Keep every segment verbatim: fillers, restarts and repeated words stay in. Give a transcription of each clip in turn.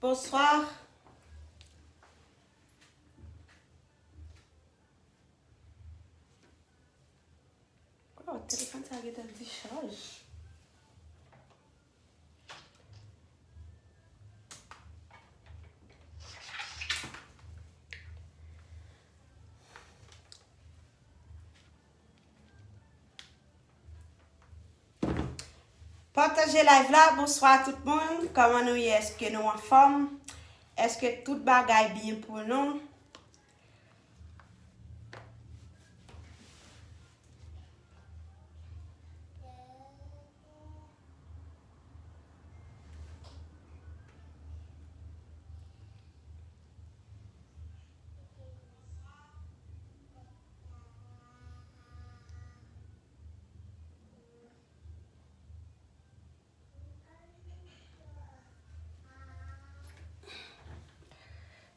Bonswa. Oh, telefòn sa gentan dichaj. Pataje live la. Bonswa tout moun. Kòman nou ye? Èske nou anfòm? Èske tout bagay byen pou nou?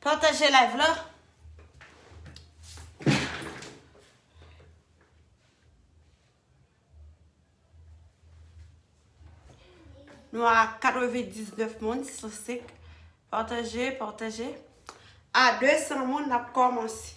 Pataje live la. Nou a katrevendiznèf moun, sis san senk. Pataje, pataje. A de san moun, n ap kòmanse.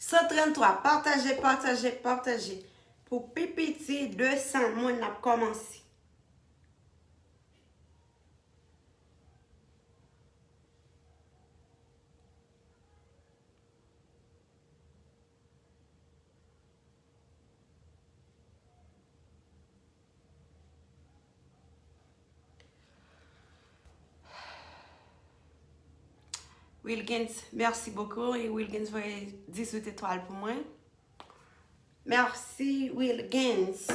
San tranntwa, pataje, pataje, pataje. Pou pi piti de san moun, n ap kòmanse. Wilgens, merci beaucoup. E Wilgens voye dizuit etwal pou mwen. Merci, Wilgens.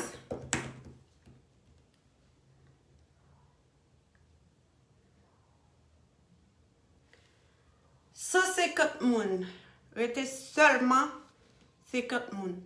San senkant moun. Rete sèlman senkant moun.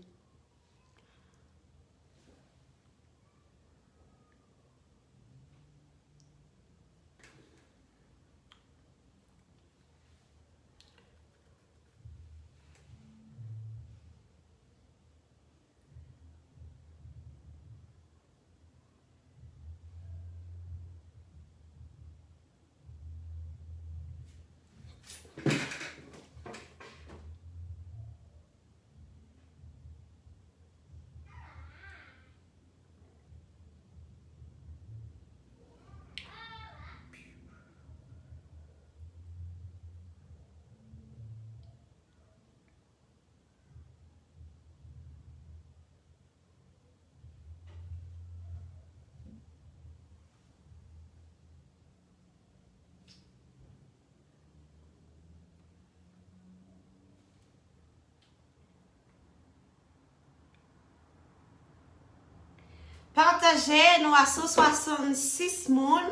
Pataje, nou a san swasannsis moun.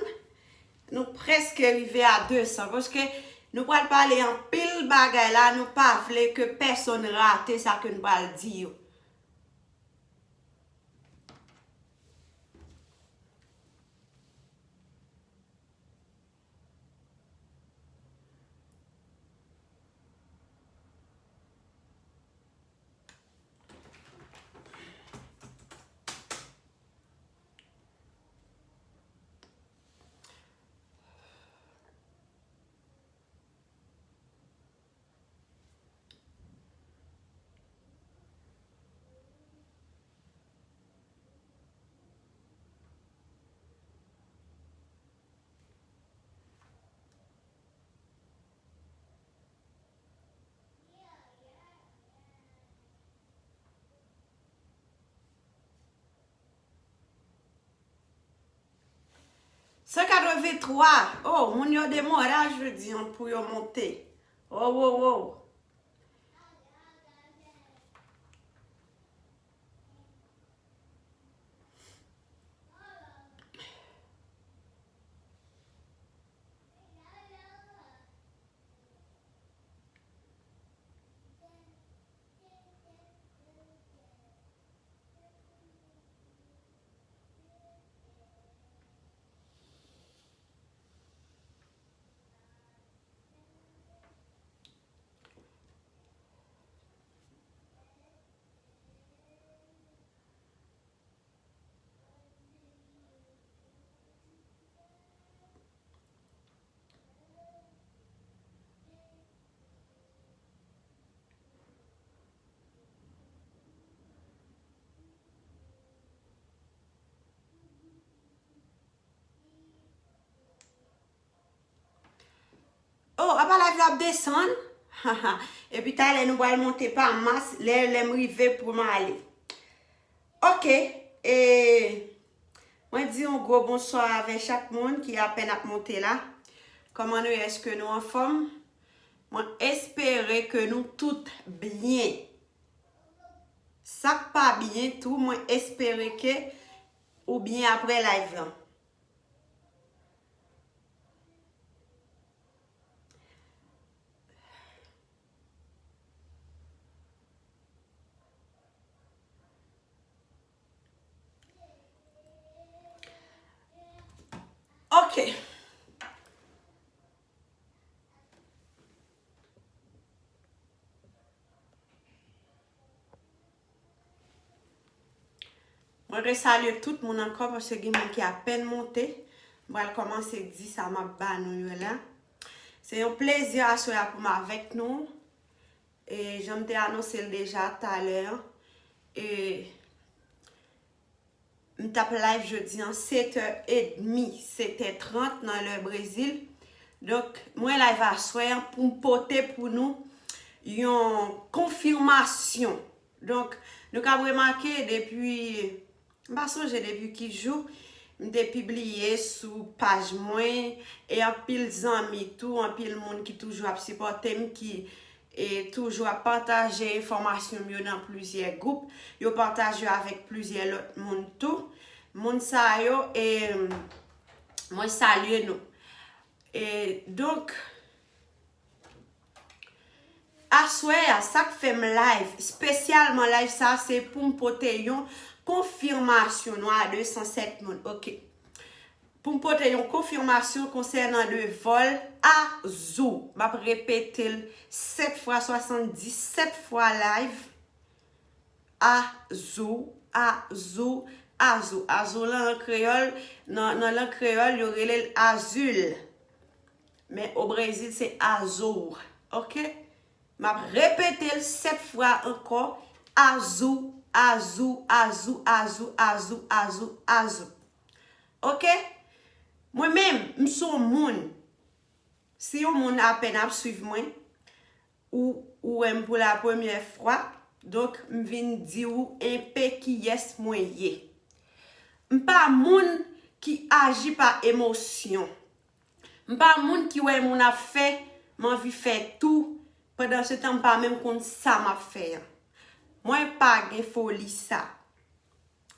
Nou prèske rive a de san, paske nou pral pale anpil bagay la, nou pa vle ke pèsonn rate sa ke n pral di yo. San katrevenntwa. Oh, moun yo demora jodi an pou yo monte. Oh, oh, oh. Oh, apa live la ap desann? Epi talè nou pral monte pa mas, lè, lè m rive pou m ale. Ok, e mwen di yon gwo bonswa avè chak moun ki apèn ap monte la. Kòman nou ye? Èske nou anfòm? Mwen espere ke nou tout byen. Sa k pa byen tou, mwen espere ke ou byen apre live lan. Ok. Mwen resalye tout moun ankò paske gen moun ki apèn monte. Mwen pral kòmanse di sa m ap ba nou yo la. Se yon plezi aswè a pou m avèk nou. E jan m te anonse l deja talè an, e m t ap live jodi an sèt è edmi, sèt è trant nan lè Brezil. Donk, mwen live aswè an pou m pote pou nou yon konfimasyon. Donk, nou ka remake depi, m pa sonje depi ki jou, m te pibliye sou paj mwen, e anpil zanmi tou, anpil moun ki toujou ap sipòte m, ki e toujou ap pataje enfòmasyon m yo nan plizyè gwoup. Yo pataje yo avèk plizyè lòt moun tou. Moun sa yo, e, mwen salye nou. E donk, aswè a, sa k fè m live, espesyalman live sa, se pou m pote yon konfimasyon. Nou a de san sèt moun, ok. Pou m pote yon konfimasyon konsènan de vòl Azou. M ap repete l sèt fwa, swasanndisèt fwa live. Azou, Azou, Azou. Azou lan an kreyòl, nan, nan lang kreyòl, yo rele l azil. Men o Brezil, se Azou. Ok? M ap repete l sèt fwa ankò. Azou, Azou, Azou, Azou, Azou, Azou, Azou. Ok? Mwen menm, m se yon moun. Si yon moun apèn ap swiv mwen, ou, ou wè m pou la premyè fwa, donk m vin di ou enpe kiyès mwen ye. M pa moun ki aji pa emosyon. M pa moun ki wè moun ap fè, m anvi fè tou, pandan se tan m pa menm konn sa m ap fè an. Mwen pa gen foli sa.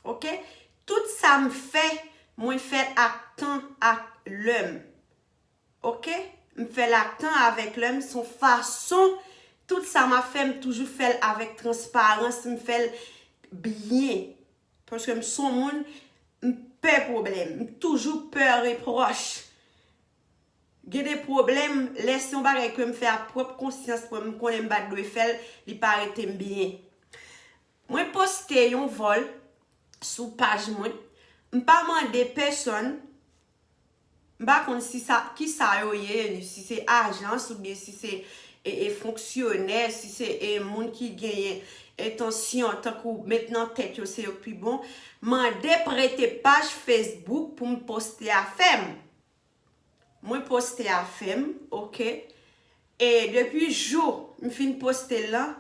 Ok? Tout sa m fè, mwen fè l ak tan, ak lè m. Ok? M fè l ak tan, avèk lè m, se yon fason, tout sa m ap fè, m toujou fè l avèk transparans, m fè l byen. Paske m se yon moun, m pè pwoblèm, m toujou pè repwòch. Gen de pwoblèm, lè se yon bagay ke m fè ak pwòp konsyans mwen, m konnen m pa t dwe fè l, li pa rete m byen. Mwen poste yon vòl sou paj mwen. M pa mande pèsonn. M pa konn si sa, ki sa yo ye, si se ajans oubyen si se, e, e, fonksyonè, si se, e, moun ki genyen entansyon, tankou met nan tèt yo se yo k pi bon. Mande prete paj Facebook pou m poste afè m. Mwen poste afè m, ok? E depi jou m fin poste l lan,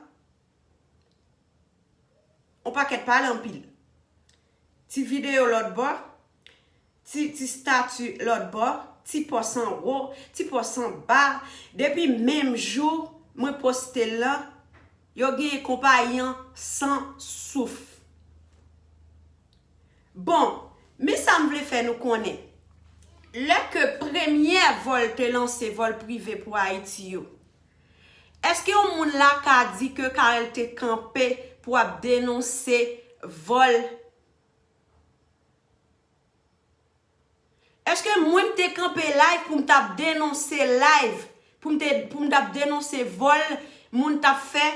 on pakèt pale anpil. Ti videyo lòt bò, ti, ti stati lòt bò, ti pòs anwo, ti pòs anba. Depi menm jou mwen poste l lan, yo genyen konpayi an san souf. Bon, men sa m vle fè nou konnen. Lè ke premyè vòl te lanse, vòl prive pou Ayiti yo, èske yon moun la ka di ke Carel te kanpe pou ap denonse vòl? Èske mwen m te kanpe live pou m t ap denonse live, pou m te, pou m t ap denonse vòl moun t ap fè?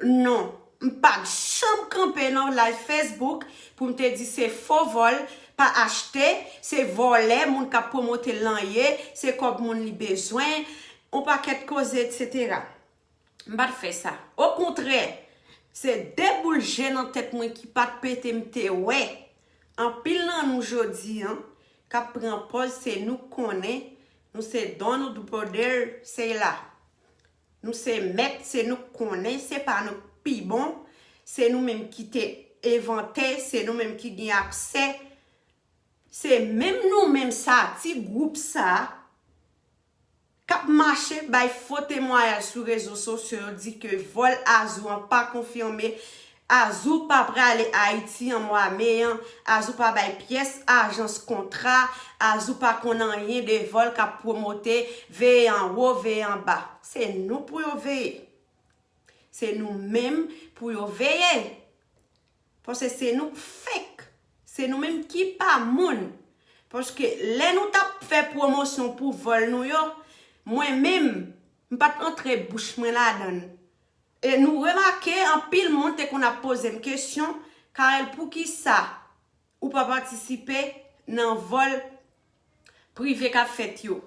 Non, m pa t janm kanpe nan live Facebook pou m te di se fo vòl, pa achte, se vòlè, moun k ap pwomote l lan ye, se kòb moun li bezwen, yon pakèt koze, etsetera. M pa t fè sa. Okontrè, se de boul je nan tèt mwen ki pa t pete m te wè. Anpil nan nou jodi an k ap pran pòz se nou k konnen, nou se don, nou dupodel, se la. Nou se mèt, se nou k konnen, se pa nou k pi bon, se nou menm ki te envante, se nou menm ki gen aksè. Se menm nou menm sa, ti gwoup sa, k ap mache bay fo temwayaj sou rezo sosyo yo, di ke vòl Azou an pa konfime, Azou pa prale Ayiti an mwa me an, Azou pa bay pyès ajans kontra, Azou pa konn anyen de vòl k ap pwomote, veye anwo, veye anba. Se nou pou yo veye. Se nou menm pou yo veye. Paske se nou k fake. Se nou menm ki pa moun. Paske lè nou t ap fè pwomosyon pou vòl nou yo, mwen menm, m pa t antre bouch mwen ladan l. E nou remake, anpil moun te konn ap poze m kesyon, Carel, poukisa ou pa patisipe nan vòl prive k ap fèt yo?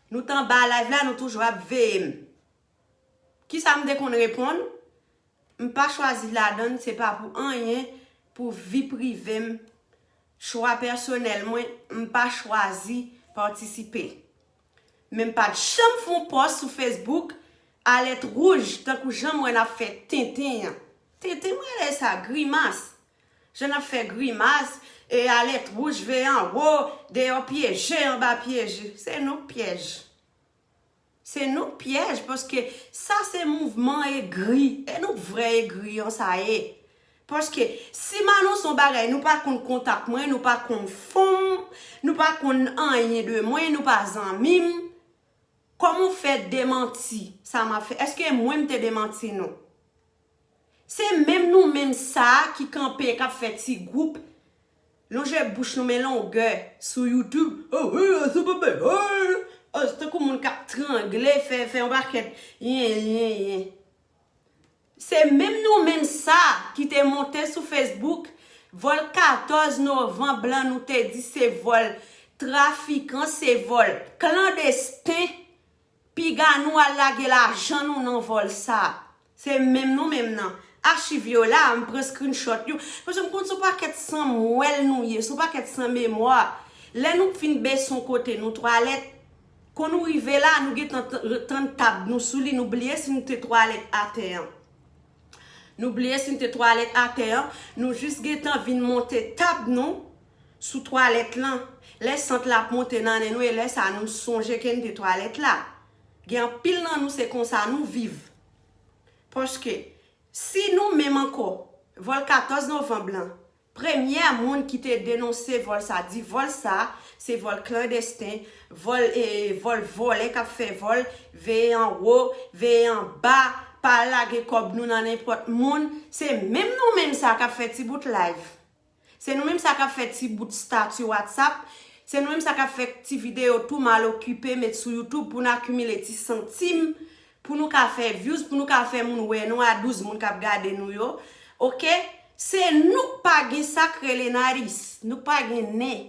Nou t anba live la, nou toujou ap veye m. Kisa m te konn reponn? M pa chwazi ladan l, se pa pou anyen, pou vi prive m, chwa pèsonèl mwen, m pa chwazi patisipe. Men m pa t janm fè yon pòs sou Facebook, alèt wouj, tankou jan m wè n ap fè tenten an. Tenten m rele sa, grimas. Jan n ap fè grimas, e alèt wouj, veye anwo, deyò pyeje, anba pyeje. Se nou k pyèj. Se nou k pyèj, paske sa se mouvman egri. E nou k vrè egri an sa ye. Paske si m anonse yon bagay, nou pa konn kontak mwen, nou pa konn fon m, nou pa konn anyen de mwen, nou pa zanmi m. Kòman w fè demanti sa m ap fè? Èske mwen m te demanti nou? Se menm nou menm sa a ki kanpe, k ap fè ti gwoup, lonje bouch nou men longè sou YouTube. Oh, hey, se pa bèl, hey. Oh, se tankou moun k ap trangle, fè, fè yon pakèt yen, yen, yen. Se menm nou menm sa ki te monte sou Facebook, vòl katòz novanm lan, nou te di se vòl trafikan, se vòl klandesten. Piga nou al lage lajan nou nan vòl sa. Se menm nou menm nan. Achiv yo la, m pran screenshot yo. Paske m konn se yon pakèt sanmwèl nou ye, se yon pakèt san memwa. Lè nou fin bese yon kote, nou twalèt, kon nou rive la, nou gentan t-, tann tab nou sou li, nou bliye si nou te twalèt atè an. Nou bliye si n te twalèt atè an, nou jis gentan vin monte tab nou sou twalèt lan. Lè sant la ap monte nan nen nou, e lè sa a nou sonje ke n te twalèt la. Gen anpil nan nou, se konsa nou viv. Paske, si nou menm ankò, vòl katòz novanm lan, premyè moun ki te denonse vòl sa, di vòl sa, se vòl klandesten, vòl, e, vòl vòlè k ap fè vòl, veye anwo, veye anba, pa lage kòb nou nan nenpòt moun. Se menm nou menm sa k ap fè ti bout live. Se nou menm sa k ap fè ti bout stati WhatsApp. Se nou menm sa k ap fè ti videyo tou mal okipe met sou YouTube pou n akimile ti santim, pou nou ka fè views, pou nou ka fè moun wè nou a douz moun k ap gade nou yo. Oke? Se nou k pa gen sa k rele naris. Nou k pa gen nen.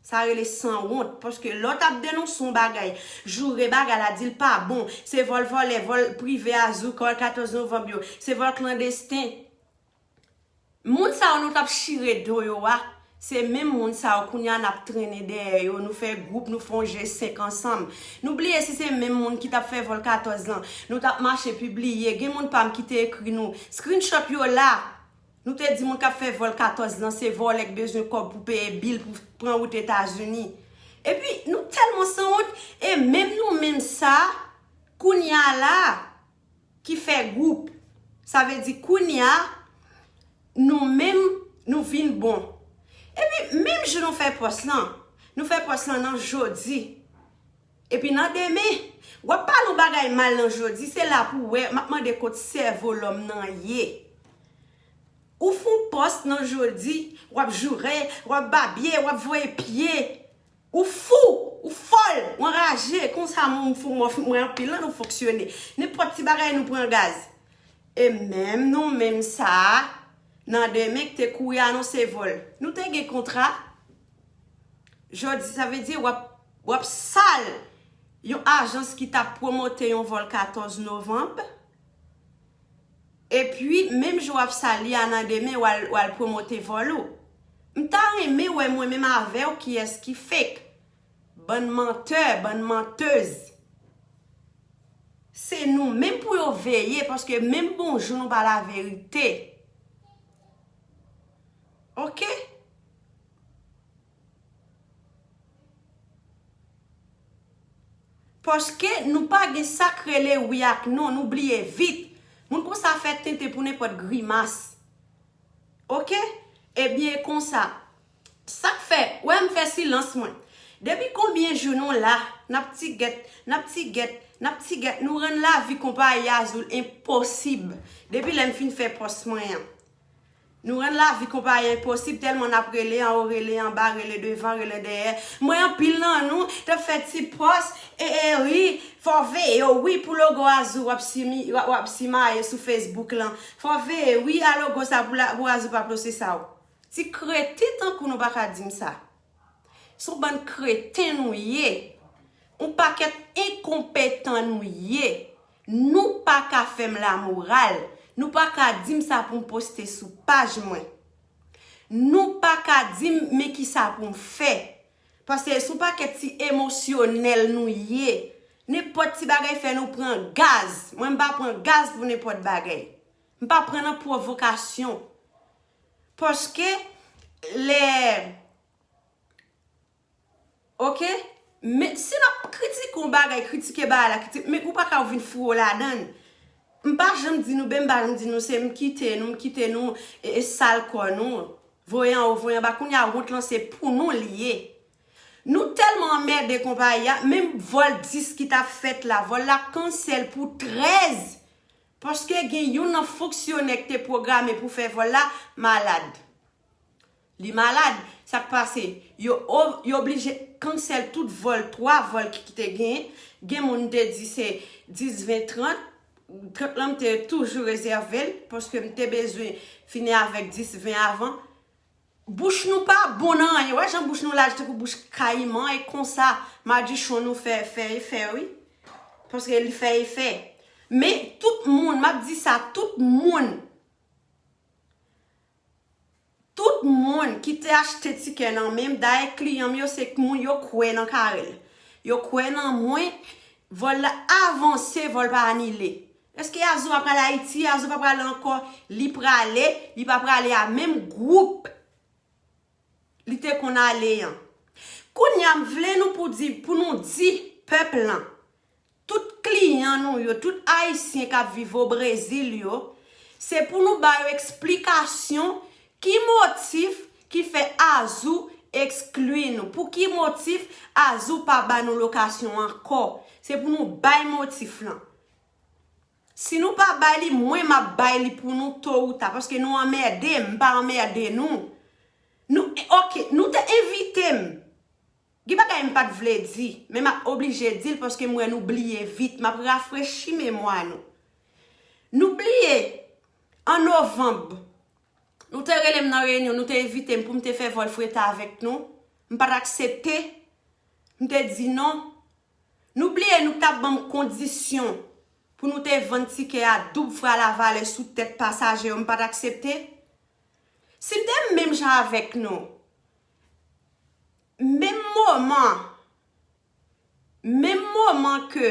Sa rele sanwont. Paske lè w t ap denonse yon bagay, joure bagay la, di l pa bon, se vòl vòlè, vòl prive Azou, vòl katòz novanm yo, se vòl klandesten. Moun sa yo nou t ap chire do yo a, se menm moun sa yo kounye a n ap trennen dèyè yo, nou fè gwoup, nou fè yon G senk ansanm. Nou bliye si se menm moun ki t ap fè vòl katòz lan, nou t ap mache pibliye, gen moun pa m ki te ekri nou, screenshot yo la. Nou te di moun k ap fè vòl katòz lan se vòlè k bezwen kòb pou peye bil pou pran wout Etazini. Epi nou tèlman sanwont, e menm nou menm sa, kounye a la, ki fè gwoup. Sa vle di kounye a, nou menm, nou vin bon. Epi menm jou nou fè pòs lan, nou fè pòs lan nan jodi. Epi nan demen, w ap pale yon bagay mal nan jodi, se la pou w wè, m ap mande kot sèvo lòm nan ye. Ou fè yon pòs nan jodi, w ap joure, w ap babye, w ap voye pye. Ou fou, ou fòl, ou anraje, konsa moun fou, mwen, mwen anpil lan nou fonksyone. Nenpòt ti bagay nou pran gaz. E menm nou menm sa, nan demen ki te kouri anonse vòl. Nou te gen kontra. Jodi, sa vle di w ap, w ap sal yon ajans ki t ap pwomote yon vòl katòz novanm. Epi, menm jou w ap sal li a nan demen, w al, w al pwomote vòl ou. M ta renmen wè mwen menm avè w kiyès ki fake. Bann mantè, bann mantèz. Se nou menm pou yo veye, paske menm bonjou nou pa laverite. Oke? Paske nou pa gen sa k rele wi ak non, nou bliye vit. Moun konsa fè tenten pou nenpòt grimas. Oke? Ebyen, konsa. Sa k fè, wè m fè silans mwen. Depi konbyen jou nou la, n ap ti gèt, n ap ti gèt, n ap ti gèt, nou rann lavi konpayi Azou enposib. Depi lè m fin fè pòs mwen an. Nou rann lavi konpayi enposib tèlman n ap rele anwo, rele anba, rele devan, rele dèyè. Mwen anpil nan nou t ap fè ti pòs, e, e, wi, fò w veye w, wi, pou logo Azou w ap simi-, w ap, w ap simaye sou Facebook lan. Fò w veye, wi, a logo sa pou la, pou Azou pa poste sa w. Ti kreten tankou nou pa ka di m sa. Se yon bann kreten nou ye. Yon pakèt enkonpetan nou ye. Nou pa ka fè m lamoral. Nou pa ka di m sa pou m poste sou paj mwen. Nou pa ka di m men kisa pou m fè. Paske se yon pakèt ti emosyonèl nou ye. Nenpòt ti bagay fè nou pran gaz. Mwen m pa pran gaz pou nenpòt bagay. M pa pran nan pwovokasyon. Paske lè Oke? Men, si n ap kritike yon bagay, kritike bagay la, kritike, men ou pa ka vin foure w ladan l. M pa janm di nou, ben, m pa janm di nou, se m kite nou, m kite nou, e, e sal kò nou. Voye anwo, voye anba, kounye a wont lan se pou nou li ye. Nou tèlman anmède konpayi a, menm vòl dis ki t ap fèt la, vòl la kansèl pou trèz. Paske gen youn nan fonksyonè ki te pwograme pou fè vòl la, malad. Li malad, sa k pase? Yo o-, yo oblije kansèl tout vòl, twa vòl ki, ki te genyen. Gen moun te di se dis, ven, trant. Trant lan m te toujou rezève l, paske m te bezwen fini avèk dis, ven avan. Bouch nou pa bon nan anyen. Wè jan bouch nou laj tankou bouch kayiman, e konsa madichon nou fè, fè efè, wi. Paske li fè efè. Men tout moun, m ap di sa, tout moun, tout moun ki te achte tikè nan men m, dayè kliyan m yo, se moun yo kwè nan Carel. Yo kwè nan mwen, vòl la avanse, vòl pa anile. Èske Azou pa pral Ayiti? Azou pa prale ankò. Li prale, li pa prale a menm gwoup li te konn ale an. Kounye a, m vle nou pou di, pou nou di pèp lan, tout kliyan nou yo, tout Ayisyen k ap viv o Brezil yo, se pou nou ba yo eksplikasyon ki motif ki fè Azou ekskli nou. Pou ki motif Azou pa ba nou lokasyon ankò? Se pou nou bay motif lan. Si nou pa bay li, mwen m ap bay li pou nou to ou ta, paske nou anmède m, m pa anmède nou. Nou, oke, nou te envite m. Gen bagay m pa t vle di, men m ap oblije di l paske m wè nou bliye vit. M ap rafrechi memwa nou. Nou bliye, an novanm, nou te rele m nan reyinyon, nou te envite m pou m te fè vòl freta avèk nou. M pa t aksepte. M te di non. Nou bliye nou t ap ban m kondisyon pou nou te vann tikè a doub fwa lavalè sou tèt pasaje yo, m pa t aksepte. Si m te menm jan avèk nou, menm moman, menm moman ke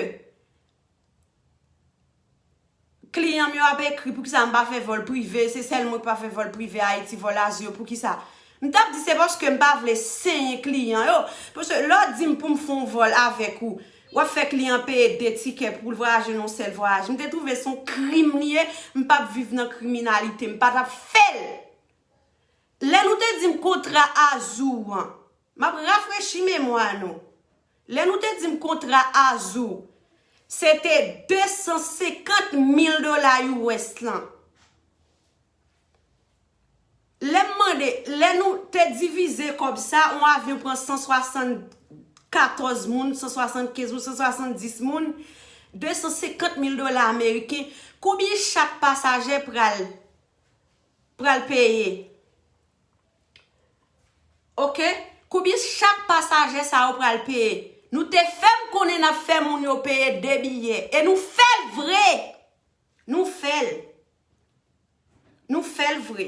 Kliyan m yo ap ekri, "Poukisa m pa fè vòl prive? Se sèl mwen ki pa fè vòl prive Ayiti, vòl Azi yo, poukisa?" M t ap di, "Se paske m pa vle senyen kliyan yo." Paske lè w di m pou m fè yon vòl avèk ou, w ap fè kliyan peye de tikè pou l vwayaje nan yon sèl vwayaj. M te twouve se yon krim li ye, m p ap viv nan kriminalite, m pa t ap fè l. Lè nou te di m kontra Azou an, m ap rafrechi memwa nou. Lè nou te di m kontra Azou, se te de san senkant mil dola U S lan. Lè m mande, lè nou te divize kòb sa, yon avyon pran san swasannkatòz moun, san swasannkenz moun, san swasanndis moun, de san senkant mil dola ameriken, konbyen chak pasaje pral, pral peye? Oke? Konbyen chak pasaje sa yo pral peye? Nou te fè m konnen n ap fè moun yo peye de biyè. E nou fè l vre! Nou fè l. Nou fè l vre.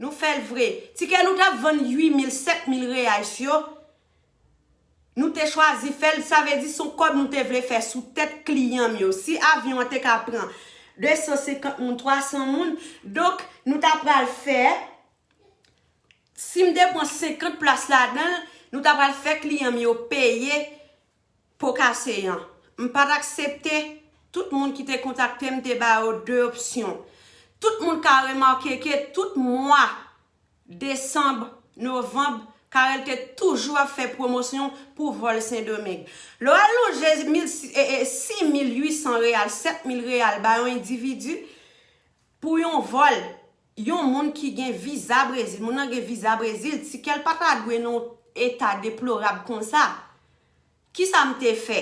Nou fè l vre. Tikè nou t ap vann uit mil, sèt mil reyals yo, nou te chwazi fè l, sa vle di se yon kòb nou te vle fè sou tèt kliyan m yo. Si avyon an te ka pran de san senkant moun, twa san moun, donk nou ta pral fè, si m te pran senkant plas ladan l, nou ta pral fè kliyan m yo peye po kase an. M pa t aksepte. Tout moun ki te kontakte m, m te ba yo de opsyon. Tout moun ka remake ke tout mwa desanm, novanm, Carel te toujou ap fè pwomosyon pou vòl Sendomeng. Lè w al lonje mil, e, e, sis mil uit san reyal, sèt mil reyal ba yon endividi pou yon vòl, yon moun ki gen viza Brezil, moun nan gen viza Brezil, tikè l pa ta dwe nan yon eta deplorab konsa. Kisa m te fè?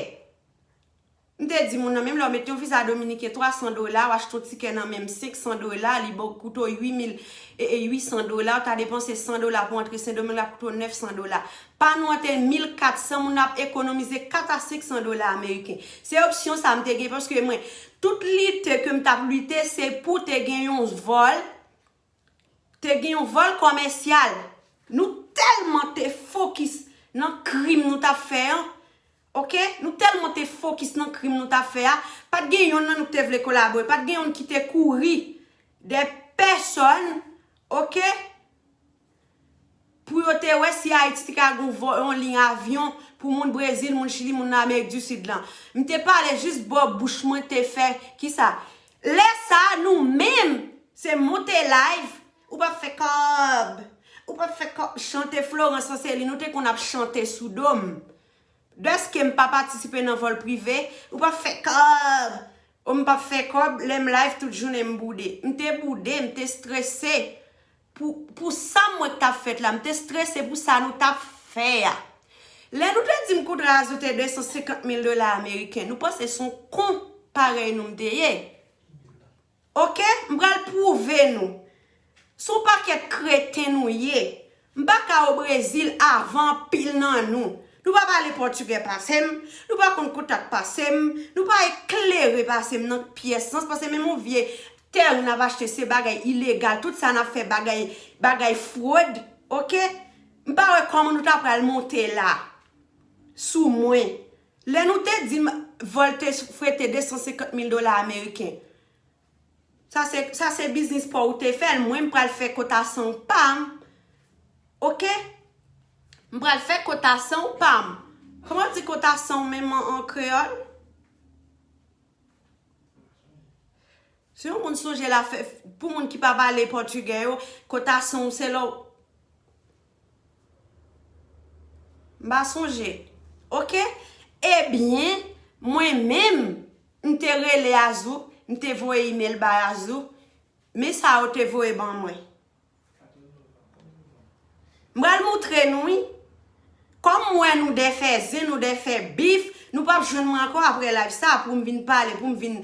M te di moun nan, menm lè w met yon viza dominiken twa san dola, w achte yon tikè nan menm senk san dola, li ba w koute w uit mil, e, e, uit san dola, w ta depanse san dola pou antre Sendomeng, l ap koute w nèf san dola. Pa nou antre mil kat san, moun nan ap ekonomize kat a senk san dola ameriken. Se opsyon sa m te gen, paske mwen, tout lite ke m t ap lite, se pou te gen yon vòl, te gen yon vòl kòmèsyal. Nou tèlman te fokis nan krim nou t ap fè an, oke? Nou tèlman te fokis nan krim nou t ap fè a, pa t gen yonn nan nou ki te vle kolabore, pa t gen yonn ki te kouri dè pèsòn, oke? Pou yo te wè si Ayiti te ka gen yon vò-, yon liy avyon pou moun Brezil, moun Chili, moun nan Amerik di Sid lan. M te pale jis bò bouch mwen te fè, kisa? Lè sa a, nou menm, se monte live, ou p ap fè kòb, ou p ap fè kòb, chante Florence Anselin, nou te konn ap chante sou do m. Dèske m pa patisipe nan vòl prive, ou p ap fè kòb, ou m p ap fè kòb, lè m live tout jounen m boude. M te boude, m te strese pou, pou sa mwen t ap fèt la, m te strese pou sa nou t ap fè a. Lè nou te di m kontra Azou te de san senkant mil dola ameriken, nou panse se yon kon parèy nou m te ye? Oke, m pral pwouve nou. Se yon pakèt kreten nou ye. M pa ka o Brezil avan anpil nan nou. Nou pa pale pòtigè pase m, nou pa konn kontak pase m, nou pa eklere pase m nan pyès sans, paske menm yon vye tèren n ap achte se bagay ilegal, tout sa n ap fè bagay, bagay fwod, oke? M pa wè kòman nou ta pral monte la sou mwen. Lè nou te di m vòl te frete de san senkant mil dola ameriken, Sa se, sa se biznis pa w ou te fè l. Mwen, m pral fè kotasyon pa m. Oke? M pral fè kotasyon pa m. Kòman di kotasyon menm an, an kreyòl? Si yon moun sonje l ap fè, pou moun ki pa pale pòtigè yo, kotasyon se lè w, m pa sonje. Oke? Ebyen, mwen menm, m te rele Azou, m te voye imèl bay Azou, men sa yo te voye ban mwen. M pral moutre nou, wi. Kòm m wè nou dè fè zen, nou dè fè bif, nou p ap jwenn mwen ankò apre live sa pou m vin pale, pou m vin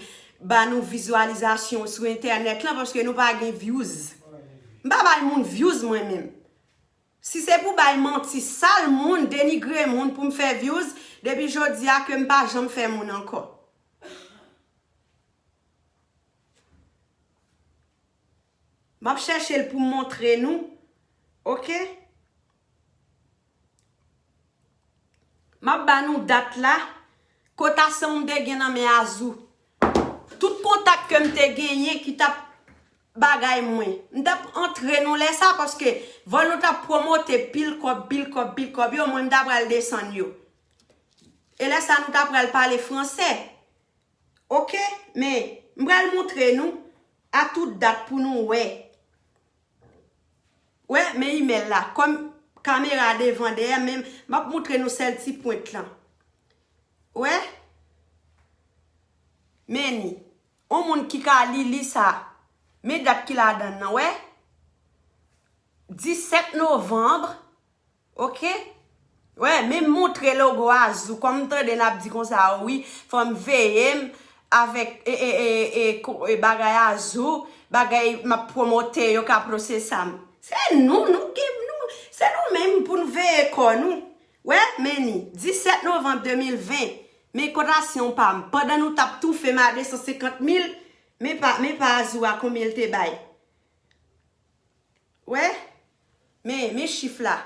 ba nou vizyalizasyon sou entènèt lan, paske nou pa gen views. M pa bay moun views mwen menm. Si se pou bay manti, sal moun, denigre moun pou m fè views, depi jodi a ke m pa janm fè moun ankò. M ap chèche l pou m montre nou. Oke? M ap ba nou dat la. Kotasyon m te gen nan men Azou. Tout kontak ke m te genyen ki t ap bagay mwen, m t ap antre nou lè sa, paske vòl nou t ap pwomote pil kòb, pil kòb, pil kòb yo, mwen m ta pral desann yo. E lè sa nou ta pral pale fransè. Oke, men m pral montre nou a tout dat pou nou wè. Wè, men imèl la. Kòm kamera devan dèyè, men m ap montre nou sèl ti pwent lan. Wè? Men ni. On moun ki ka li, li sa. Men dat ki ladan nan, wè? Disèt novanm. Oke? Wè, men m montre logo Azou. Kòm m tande n ap di konsa, wi, fò m veye m avèk e, e, e, e, ko- e bagay Azou, bagay m ap pwomote, yo ka pwosesa m. Se nou, nou ki, nou, se nou menm pou n veye kò nou. Wè, men ni, disèt novanm de mil ven, men kotasyon pa m. Pandan nou t ap toufe m a de san senkant mil, men pa, men pa Azou a konbyen l te bay. Wè, men, men chif la.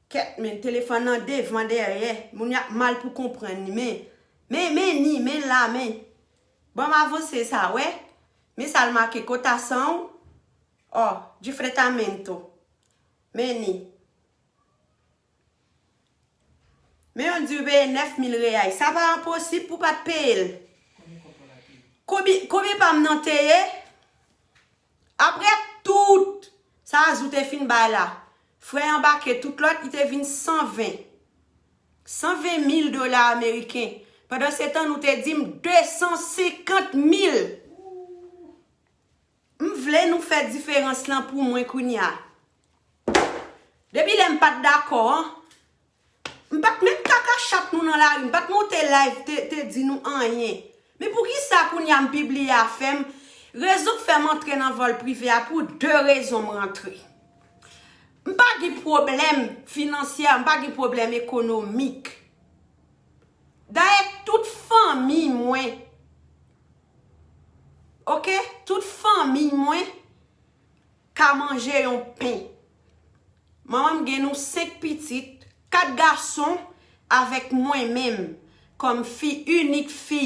Kèt, men telefòn nan devan dèyè. Moun y ap mal pou konprann li, men, men, men ni, men la, men. Ban m avanse sa, wè. Men sa l make kotasyon. Ò, diferentamento. Men ni. Men yo di w peye nèf mil reyay. Sa pa enposib pou pa t peye l. Konbyen, konbyen pa m nan te ye? Apre tout sa Azou te fin bay la, frè anbake tout lòt, li te vin san ven. San ven mil dola ameriken. Pandan se tan, nou te di m de san senkant mil. M vle nou fè diferans lan pou mwen kounye a. Depi lè m pa t dakò an, m pa t met kaka chat nou nan lari, m pa t monte live te, te di nou anyen. Men poukisa kounye a m pibliye afè m? Rezon k fè m antre nan vòl prive a, pou de rezon m rantre. M pa gen pwoblèm finansyè, m pa gen pwoblèm ekonomik. Dayè, tout fanmi mwen, oke, tout fanmi mwen ka manje yon pen. Manman m gen nou senk pitit, kat gason avèk mwen menm kòm fi, inik fi.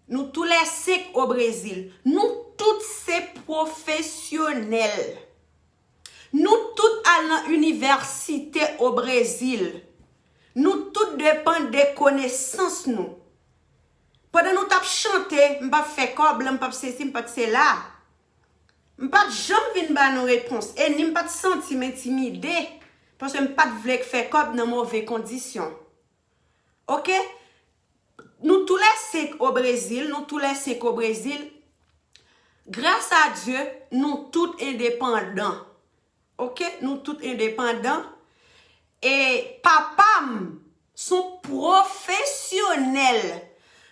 Nou toulèsenk o Brezil. Nou tout se pwofesyonèl. Nou tout al nan inivèsite o Brezil. Nou tout depann de konesans nou. Pandan nou t ap chante, m p ap fè kòb lan, m p ap sesi, m p ap sela. M pa t janm vin ba nou repons, e ni m pa t santi m entimide, paske m pa t vle fè kòb nan move kondisyon. Oke? Nou toulèsenk o Brezil, nou toulèsenk o Brezil. Gras a Dye, nou tout endepandan. Oke? Nou tout endepandan. E papa m s on pwofesyonèl.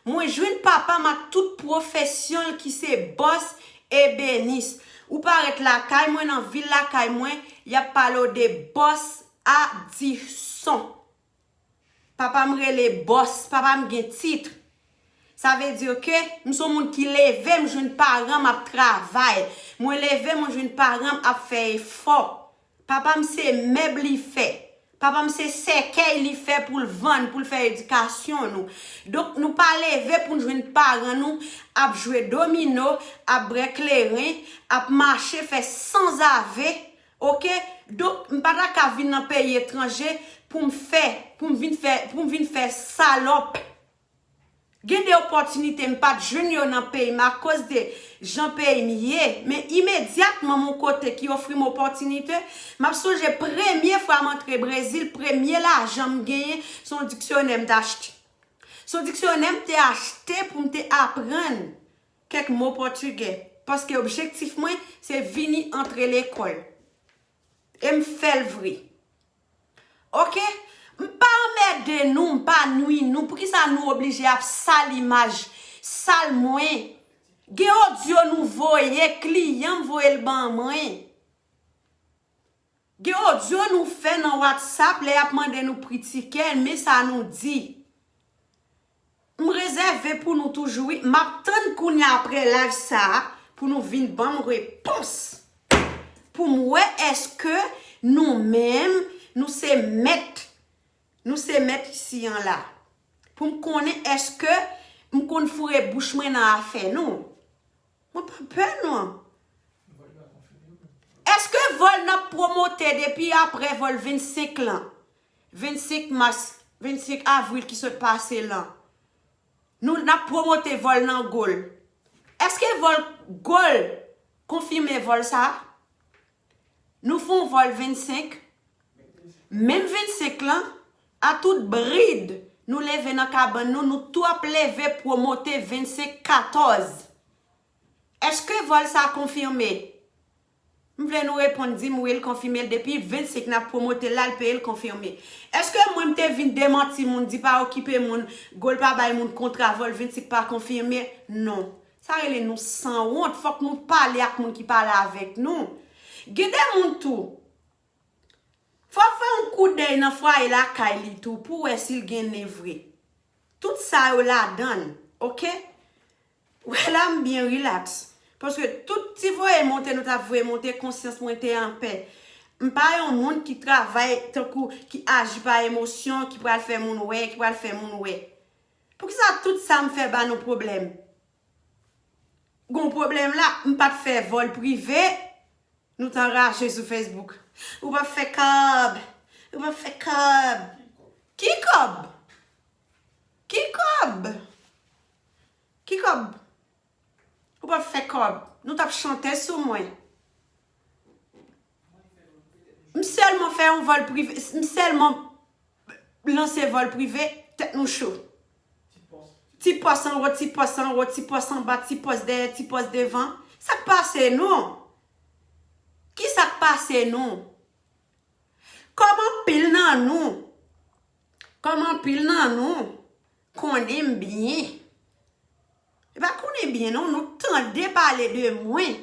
Mwen jwenn papa m ak tout pwofesyon l ki se bòs ebenis. Ou parèt lakay mwen, nan vil lakay mwen, y ap pale w de bòs Adison. Papa m rele bòs, papa m gen tit. Sa vle di ke m s on moun ki leve, m jwenn paran m ap travay. Mwen leve, mwen jwenn paran m ap fè efò. Papa m se mèb li fè. Papa m se sèkèy li fè pou l vann, pou l fè edikasyon nou. Donk, nou pa leve pou n jwenn paran nou ap jwe domino, ap bwè kleren, ap mache fè sanzave. Oke? Donk, m pa ta ka vin nan peyi etranje pou m fè, pou m vin fè, pou m vin fè salòp. Gen de opòtinite m pa t jwenn yo nan peyi m akoz de jan peyi m ye, men imedyatman m on kote ki ofri m opòtinite, m ap sonje premye fwa m antre Brezil, premye lajan m genyen, s on diksyonè m t achte. S on diksyonè m te achte pou m te aprann kèk mo pòtigè, paske objektif mwen se vini antre lekòl. E m fè l vre. Oke? M pa anmède nou, m pa nwi nou. Poukisa nou oblije ap sal imaj, sal mwen? Gen odyo nou voye, kliyan m voye l ban mwen. Gen odyo nou fè nan WhatsApp lè y ap mande nou pri tikè, men sa nou di. M rezève pou nou toujou, wi. M ap tann kounye a apre live sa a pou nou vin ban m repons. Pou m wè èske nou menm, nou se mèt, nou se mèt isi an la. Pou m konnen èske M konn foure bouch mwen nan afè nou. Mwen pa pè nou. Èske vòl n ap pwomote depi apre vòl vennsenk lan, vennsenk mas, vennsenk avril ki sot pase lan, nou n ap pwomote vòl nan Gol? Èske vòl Gol konfime vòl sa a? Nou fè yon vòl vennsenk, menm vennsenk lan, a tout brid, nou leve nan kabann nou, nou tou ap leve pwomote vennsenk katòz. Èske vòl sa a konfime? M vle nou reponn, di m wi, l konfime l. Depi vennsenk n ap pwomote l la, l peye, l konfime. Èske mwen m te vin demanti moun, di pa okipe moun, Gol pa bay moun kontra, vòl vennsenk pa konfime? Non. Sa rele nou sanwont. Fòk nou pale ak moun ki pale avèk nou. Gen de moun tou, fò fè yon koudèy nan fwaye lakay li tou pou wè si l gen nen vre. Tout sa yo ladan l, oke? Wè la, m byen rilaks. Paske tout ti voye monte nou t ap voye monte, konsyans mwen te anpè. M pa yon moun ki travay tankou, ki aji pa emosyon, ki pral fè moun wè, ki pral fè moun wè. Poukisa tout sa m fè ba nou pwoblèm? Gon pwoblèm la, m pa t fè vòl prive, nou t anraje sou Facebook. Ou p ap fè kòb, ou p ap fè kòb. Ki kòb? Ki kòb? Ki kòb? Ou p ap fè kòb. Nou t ap chante sou mwen. M sèlman fè yon vòl prive, m sèlman lanse vòl prive, tèt nou cho. Ti pòs anwo, ti pòs anwo, ti pòs anba, ti pòs dèyè, ti pòs devan. Sa k pase nou? Kisa k pase nou? Kòm anpil nan nou, kòm anpil nan nou konnen m byen. E pa konnen byen non, nou tande pale de mwen.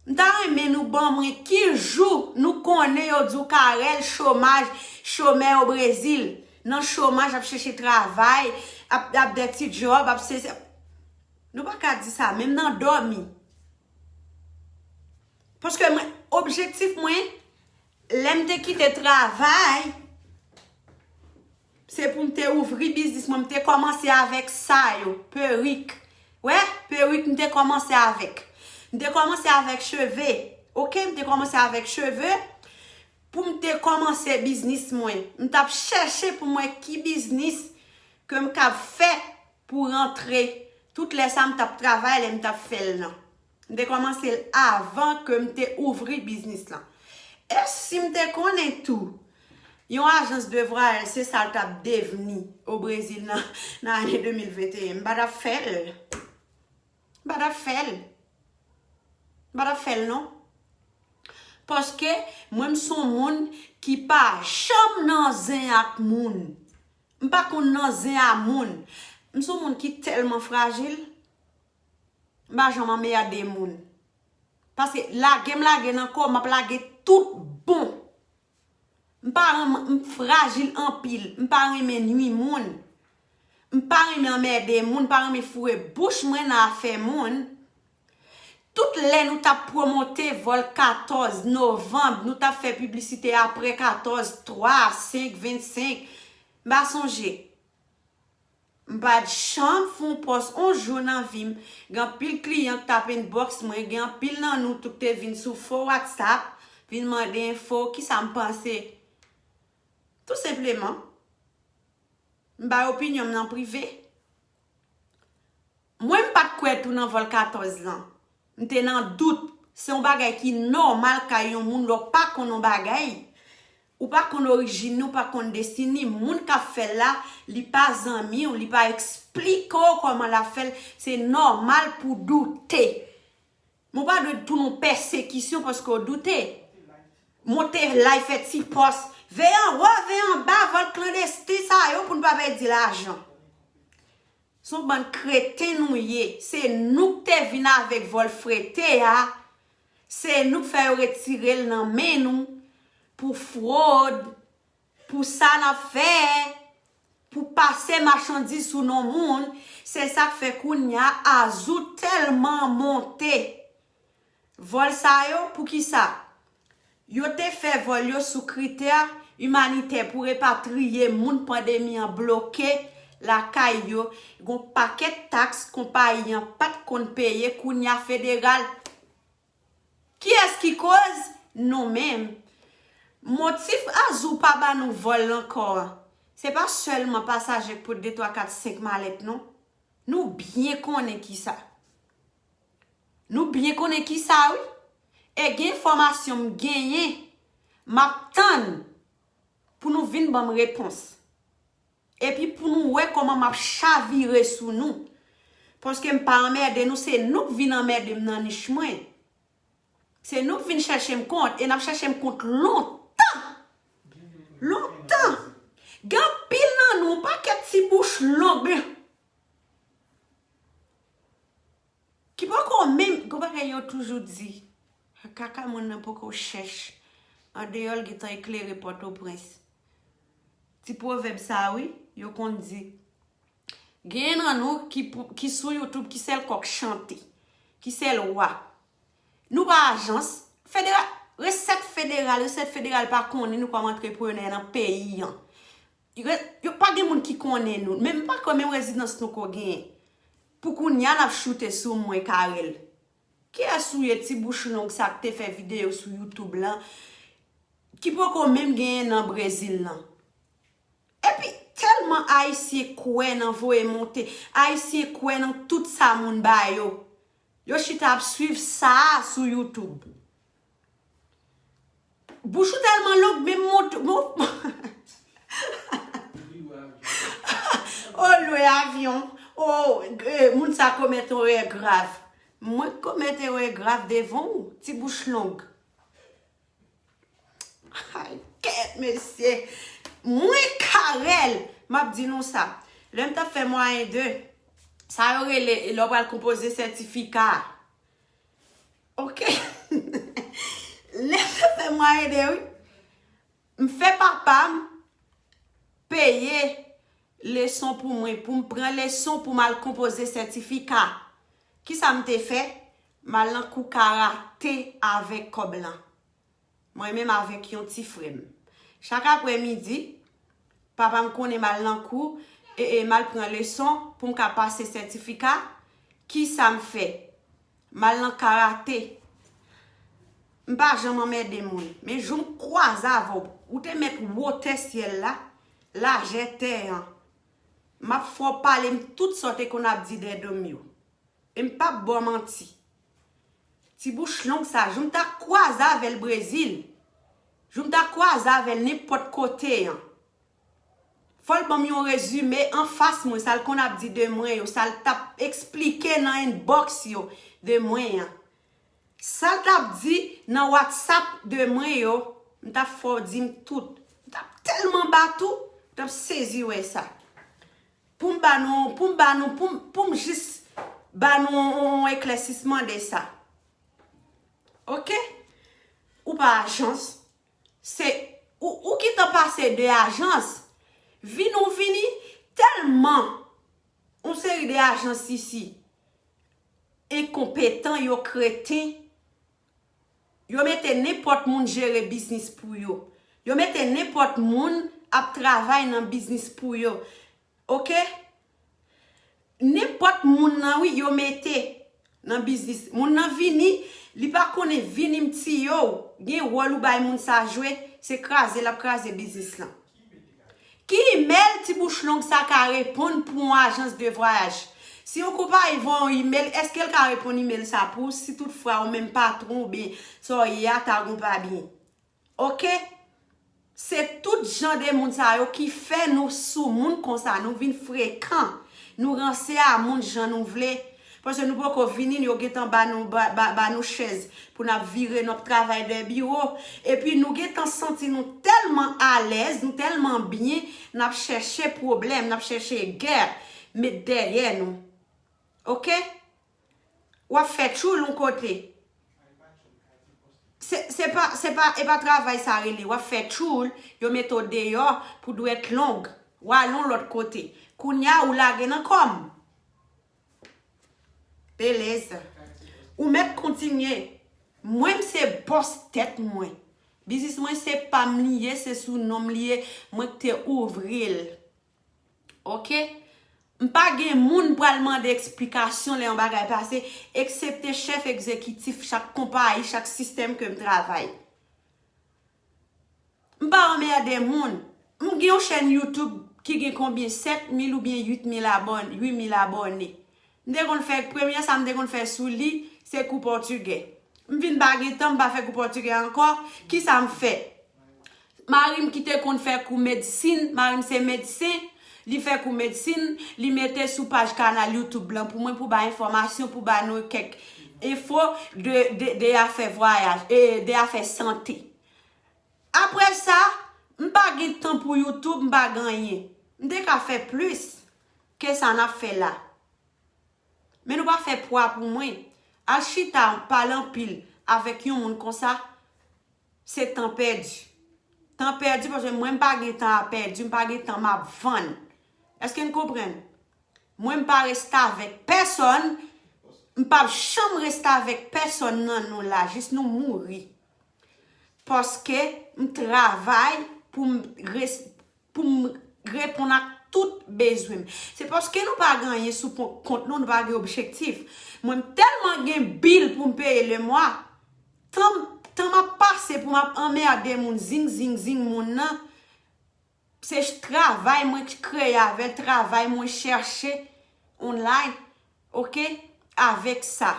M ta renmen nou ban mwen ki jou nou konnen yo di w Carel chomaj, chomè o Brezil, nan chomaj ap chèche travay, ap, ap de ti djòb, ap se, se. Nou pa ka di sa, menm nan dòmi. Paske mwen, objektif mwen, lè m te kite travay, se pou m te ouvri biznis mwen. M te kòmanse avèk sa yo, perik. Wè, perik m te kòmanse avèk. M te kòmanse avèk cheve. Oke, m te kòmanse avèk cheve pou m te kòmanse biznis mwen. M t ap chèche pou m wè ki biznis ke m kab fè pou rantre. Tout lè sa, m t ap travay, lè m t ap fè l nan. M te kòmanse l avan ke m te ouvri biznis lan. E si m te konnen tou, yon ajans de vwayaj, se sa l t ap devni o Brezil nan, nan ane de mil venteyen, m pa t ap fè l. M pa t ap fè l. M pa t ap fè l, non. Paske mwen, m se yon moun ki pa janm nan zen ak moun. M pa konn nan zen a moun. M se yon moun ki tèlman frajil. M pa janm anmède moun. Paske lage m lage nan kò, m ap lage tout bon. M pa renmen, m frajil anpil. M pa renmen nwi moun. M pa renmen anmède moun, m pa renmen foure bouch mwen nan afè moun. Tout lè nou t ap pwomote vòl katòz novanm, nou t ap fè piblisite apre katòz, twa, senk, vennsenk. M pa sonje. M pa t janm fè yon pòs yon jou nan vi m. Gen anpil kliyan k t ap inbox mwen, gen anpil nan nou tou k te vin sou fo WhatsApp, vin mande enfo, kisa m panse. Tou senpleman, m bay opinyon m nan prive. Mwen, m pa t kwè tou nan vòl katòz lan. M te nan dout. Se yon bagay ki nòmal kay yon moun lè w pa konn yon bagay. Ou pa konn orijin ni, ou pa konn destini. Moun k ap fè l la, li pa zanmi w, li pa eksplike w kòman l ap fè l. Se nòmal pou w doute. Men w pa dwe tounen yon pèsekisyon paske w doute. Monte live, fè ti pòs. Veye anwo, veye anba, vòl klandesten sa yo pou n pa pèdi lajan. Se yon bann kreten nou ye. Se nou k te vin avèk vòl frete a. Se nou k fè yo retire l nan men nou pou fwòd, pou sa n ap fè, pou pase machandiz sou non moun. Se sa k fè kounye a, Azou tèlman monte. Vòl sa yo, poukisa? Yo te fè vòl yo sou kritè imanitè pou repatriye moun pandemi an bloke lakay yo, gon pakèt taks konpayi an pa t konn peye, kounye a federal. Kiyès ki koz? Nou menm. Motif Azou pa ba nou vòl ankò an, se pa sèlman pasaje k pot de, twa, kat, senk malèt non. Nou byen konnen kisa. Nou byen konnen kisa wi. E gen enfòmasyon m genyen, m ap tann pou nou vin ban m repons. Epi pou nou wè kòman m ap chavire sou nou. Paske m pa anmède nou, se nou k vin anmède m nan nich mwen. Se nou k vin chèche m kont, e n ap chèche m kont lontan. Lontan. Gen anpil nan nou, yon pakèt ti bouch long. Ki poko menm, gon bagay yo toujou di, kaka moun nan poko chèch, andeyò l gentan eklere Pòtoprens. Ti pwovèb sa wi, yo konn di. Genyen nan nou ki, pou- ki sou YouTube, ki sèl kòk chante, ki sèl wa. Nou pa ajans. Federal, resèt federal, resèt federal pa konnen nou kòm antreprenè nan peyi an. Yo, yo pa gen moun ki konnen nou. Menm pa kwè menm rezidans nou ko genyen. Pou kounye a n ap choute sou mwen, Carel. Kiyès ou ye, ti bouch long sa k te fè videyo sou YouTube lan, ki poko menm genyen nan Brezil lan? Epi, tèlman Ayisyen kwè nan voye monte, Ayisyen kwè nan tout sa moun ba yo. Yo chita ap swiv sa a sou YouTube. Bouch ou tèlman long, menm mont, mont, o lwe avyon. O, eh, moun sa komèt yon erè grav. Mwen komèt erè grav devan w, ti bouch long. Ay, kèt, mesye. Mwen, Carel, m ap di nou sa. Lè m t ap fè mwayen de, sa yo rele, lè w pral konpoze sètifika a. Ok. Lè m t ap fè mwayen de, wi. M fè papa m peye leson pou mwen, pou m pran leson pou m al konpoze sètifika. Kisa m te fè? M al nan kou karate avèk kòb lan. Mwen menm avèk yon ti frè m. Chak aprèmidi, papa m konnen m al nan kou, e, e m al pran leson pou m ka pase sètifika. Kisa m fè? M al nan karate. M pa janm anmède moun. Men jou m kwaze avè w, ou te mèt wotè syèl la, lajè tè an. M ap fè w pale m tout sa w te konn ap di dèyè do m yo. E m p ap ba w manti. Ti bouch long sa, jou m ta kwaze avè l Brezil, jou m ta kwaze avè l nenpòt kote an, fò l ban m yon rezime anfas mwen, sa l konn ap di de mwen yo, sa l t ap eksplike nan inbox yo de mwen an. Sa l t ap di nan WhatsApp de mwen yo, m t ap fè w di m tout. M t ap tèlman bat ou, m t ap sezi wè sa. Pou m ba nou, pou m ba nou, pou m, pou m jis ba nou yon, yon eklèsisman de sa. Ok? Ou pa ajans. Se, ou, ou gentan pase de ajans. Vin ou vini, tèlman yon seri de ajans isi enkonpetan, yo kreten, yo mete nenpòt moun jere biznis pou yo. Yo mete nenpòt moun ap travay nan biznis pou yo. Ok? Nenpòt moun nan, wi, yo mete nan biznis. Moun nan vini, li pa konnen vini m tiye w. Gen wòl ou bay moun sa jwe, se kraze l ap kraze biznis lan. Ki imèl ti bouch long sa ka reponn pou yon ajans de vwayaj? Si yon konpayi voye yon imèl, èske l ka reponn imèl sa pou w si toutfwa ou menm patwon oubyen sa w ye a ta gon pa byen? Ok? Se tout jan de moun sa yo ki fè nou soumoun konsa, nou vin frekan, nou ranse a moun jan nou vle. Paske nou poko vini, yo gentan ba nou, ba, ba, ba nou chèz pou n ap vire, n ap travay dèyè biwo. Epi nou gentan santi nou tèlman alèz, nou tèlman byen, n ap chèche pwoblèm, n ap chèche gè, met dèyè nou. Ok? W ap fè tchoul yon kote. Se, se pa, se pa, e pa travay sa rele. W ap fè tchoul, yo mete w deyò pou dwèt long. W al yon lòt kote. Kounye a, ou lage nan kò m. Beleza. Ou mèt kontinye. Mwen, m se bòs tèt mwen. Biznis mwen, se pa m li ye, se sou non m li ye. Mwen ki te ouvri l. Ok? M pa gen moun pral mande eksplikasyon lè yon bagay pase, eksepte chèf egzekitif chak konpayi, chak sistèm ke m travay. M pa anmède moun. M gen yon chèn YouTube ki gen konbyen? Sèt mil oubyen uit mil abòn-, uit mil abòne. M te konn fè, premye sa m te konn fè sou li, se kou pòtigè. M vin pa gen tan, m pa fè kou pòtigè ankò. Kisa m fè? Mari m ki te konn fè kou medsin, mari m se medsen, li fè kou medsin, li mete sou paj kanal YouTube lan pou mwen, pou bay enfòmasyon, pou ba nou kèk enfo de, de, de afè vwayaj, e de afè sante. Apre sa, m pa gen tan pou YouTube, m pa gen anyen. M te ka fè plis ke sa n ap fè la. Men nou pa fè pwa pou mwen. Al chita, pale anpil avèk yon moun konsa, se tan pèdi. Tan pèdi, paske mwen m pa gen tan a pèdi, m pa gen tan m ap vann. Èske n konprann? Mwen m pa restavèk pèsòn, m p ap janm restavèk pèsòn nan nou la, jis nou mouri. Paske m travay pou m res-, pou m reponn ak tout bezwen m. Se paske nou pa gen anyen sou pon-, kont nou, nou pa gen objektif. Mwen m tèlman gen bil pou m peye lemwa, tan, tan m ap pase pou m ap anmède moun, zing, zing, zing moun nan, se ch-, travay mwen k-, kreye avè l, travay mwen chèche online, oke, avèk sa.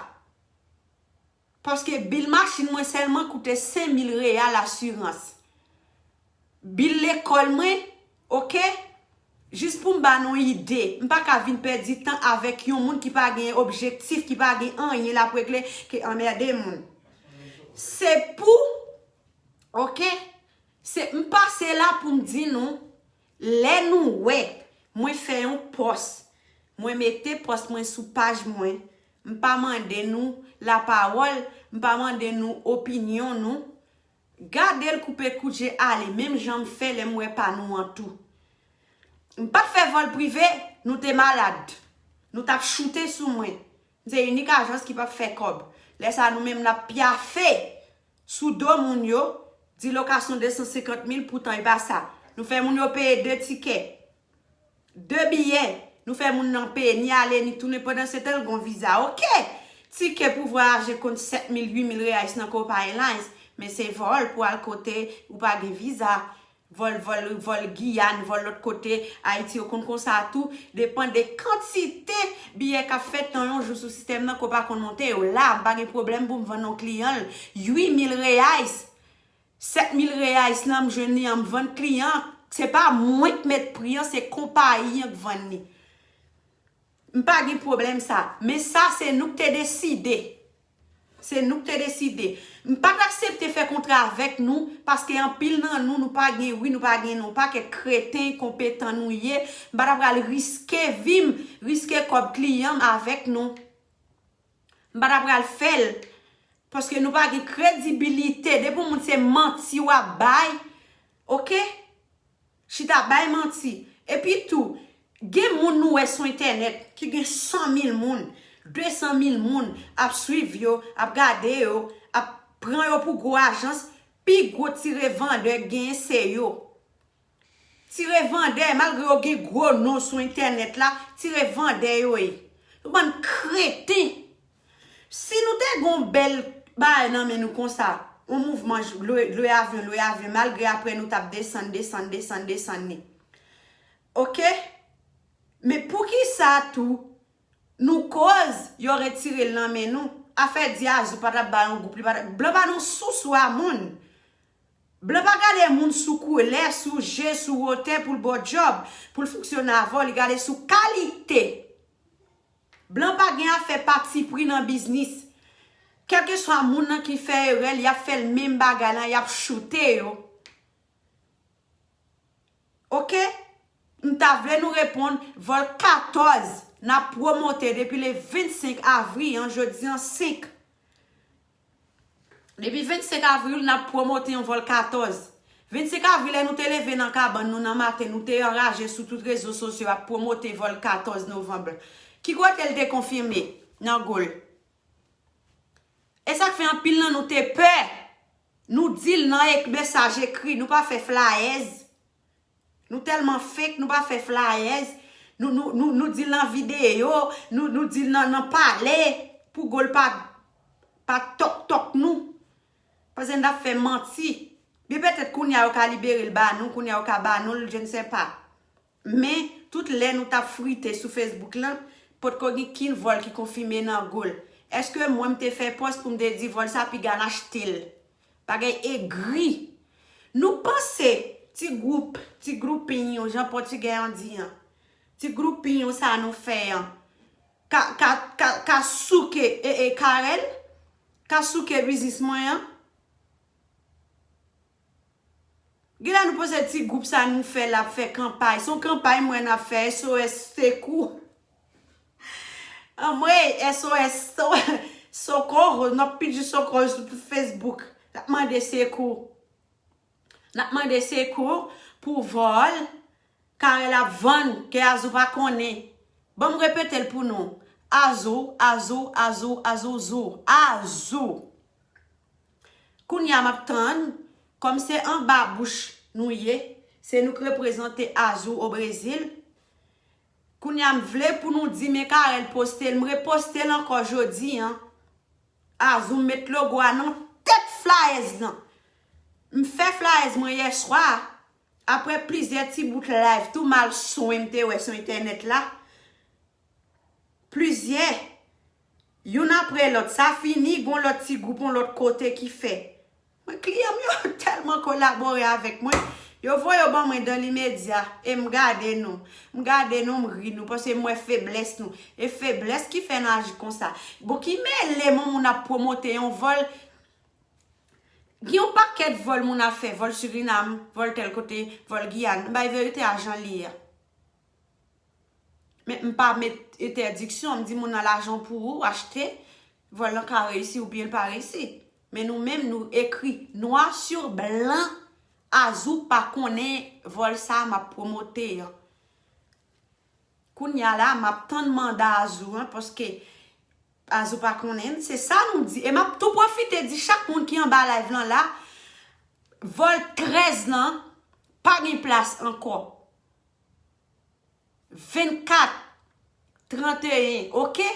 Paske bil machin mwen sèlman koute senk mil reyal asirans. Bil lekòl mwen, oke? Jis pou m ba nou ide, m pa ka vin pèdi tan avèk yon moun ki pa gen objektif, ki pa gen anyen l ap regle ke anmède moun. Se pou, oke? Se, m pase la pou m di nou, lè nou wè mwen fè yon pòs, mwen mete pòs mwen sou paj mwen, m pa mande nou lapawòl, m pa mande nou opinyon nou, gade l koupe kout je ale, menm jan m fè lè m wè pa nou an tou. M pa t fè vòl prive, nou te malad. Nou t ap choute sou mwen. M se inik ajans ki p ap fè kòb. Lè sa a, nou menm n ap pyafe sou do moun yo, di lokasyon de san senkant mil, poutan e pa sa. Nou fè moun yo peye de tikè, de biyè. Nou fè moun nan peye ni ale ni tounen pandan se tan l gon viza. Oke! Tikè pou vwayaje konn sèt mil, uit mil reais nan Copa Airlines, men se vòl pou al kote ou pa gen viza. Vòl, vòl, vòl Giyàn, vòl lòt kote Ayiti, yo konn konsa tou. Depann de kantite biyè k ap fèt nan yon jou sou sistèm nan, ke w pa konn monte yo la. M pa gen pwoblèm pou m vann yon kliyan l uit mil reais. Sèt mil reais lan, m jwenn li an, m vann kliyan an. Se pa mwen k mèt pri an, se konpayi an k vann li. M pa gen pwoblèm sa. Men sa, se nou k te deside. Se nou k te deside. M pa t aksepte fè kontra avèk nou, paske anpil nan nou, nou pa gen wi, nou pa gen non. Pakèt kreten, konpetan nou ye. M pa ta pral riske vi m, riske kòb kliyan m avèk nou. M pa ta pral fè l. Paske nou pa gen kredibilite. Depi yon moun se manti w ap bay, oke? Chita bay manti. Epi tou, gen moun nou wè sou entènèt ki gen san mil moun, de san mil moun ap swiv yo, ap gade yo, ap pran yo pou gwo ajans, pi gwo ti revandè k genyen se yo. Ti revandè, malgre yo gen gwo non sou entènèt la, ti revandè yo ye. Yon bann kreten. Si nou te gen yon bèl bagay nan men nou konsa, yon mouvman j-, lwe, lwe avyon, lwe avyon, malgre apre nou t ap desann, desann, desann, desann li. Oke? Men poukisa tou, nou koz yo retire l nan men nou? Afè di Azou pa t ap ba yon gwoup, li pa t ap, blan pa nan sousou a moun. Blan pa gade moun sou koulè, sou je, sou wotè pou l ba w djòb, pou l fonksyone avè w, li gade sou kalite. Blan pa gen afè patipri nan biznis. Kèlkeswa moun nan ki fè erè l, y ap fè l menm bagay lan, y ap choute yo. Oke? M ta vle nou reponn, vòl katòz, n ap pwomote depi le vennsenk avril, an, jodi an senk. Depi vennsenk avril, n ap pwomote yon vòl katòz. Vennsenk avril, lè nou te leve nan kabann nou nan maten, nou te anraje sou tout rezo sosyo ap pwomote vòl katòz novanm. Ki kote l te konfime? Nan Gol. E sa k fè anpil nan nou te pè. Nou di l nan ek-, mesaj ekri, nou pa fè flayèz. Nou tèlman fake, nou pa fè flayèz. Nou, nou, nou, nou di l nan videyo, nou, nou di l nan, nan pale, pou Gol pa, pa tòk tòk nou. Paske n t ap fè manti. Byen petèt kounye a yo ka libere l ba nou, kounye a yo ka ba nou l, je ne sais pas. Men, tout lè nou t ap frite sou Facebook lan, potko gen kin vòl ki konfime nan Gol. Èske mwen m te fè pòs pou m te di vòl sa piga n achte l? Bagay egri. Nou panse ti gwoup, ti grouping yo, jan pòtigè an di an, ti grouping yo sa nou fè an, ka, ka, ka, ka souke e, e Carel? Ka souke biznis mwen an? Genlè nou panse ti gwoup sa nou fè la ap fè kanpay. Se yon kanpay mwen n ap fè, S O S sekou. Anmwey, S O S so, sokoro, n ap pidi sokoro sou tout Facebook. N ap mande sekou. N ap mande sekou pou vòl Carel ap vann ke Azou pa konnen. Ban m repete l pou nou. Azou, Azou, Azou, Azou, Zou. Azou. Kounye a m ap tann, kòm se anba bouch nou ye, se nou k reprezante Azou o Brezil. Kounye a m vle pou nou di men Carel poste l, m reposte l ankò jodi an. Azou met logo a nan tèt flayèz lan. M fè flayèz mwen yè swa, apre plizyè ti bout live tou malswen m te wè sou entènèt la. Plizyè, youn apre lòt, sa fini, gon lòt ti gwoup, yon lòt kote ki fè. Mwen, kliyan m yo tèlman kolabore avèk mwen, yo voye yo ban mwen dan limedya, e m gade nou. M gade nou, m ri nou, paske m wè feblès nou. E feblès ki fè n aji konsa. Bon, ki mele m, yon moun ap pwomote yon vòl, gen yon pakèt vòl moun ap fè, vòl Surinam, vòl tèl kote, vòl Giyàn. M bay verite a jan li ye a. Men m pa met entèdiksyon, m di moun nan lajan w pou ou, achte, vòl lan ka reyisi oubyen l pa reyisi. Men nou menm, nou ekri nwa sou blan, Azou pa konnen vòl sa a m ap pwomote an. Kounye a la, m ap tann manda Azou an, paske Azou pa konnen, se sa nou di. E m ap tou pwofite di chak moun ki anba live lan la, vòl trèz lan, pa gen plas ankò. Vennkat, tranteyen, oke?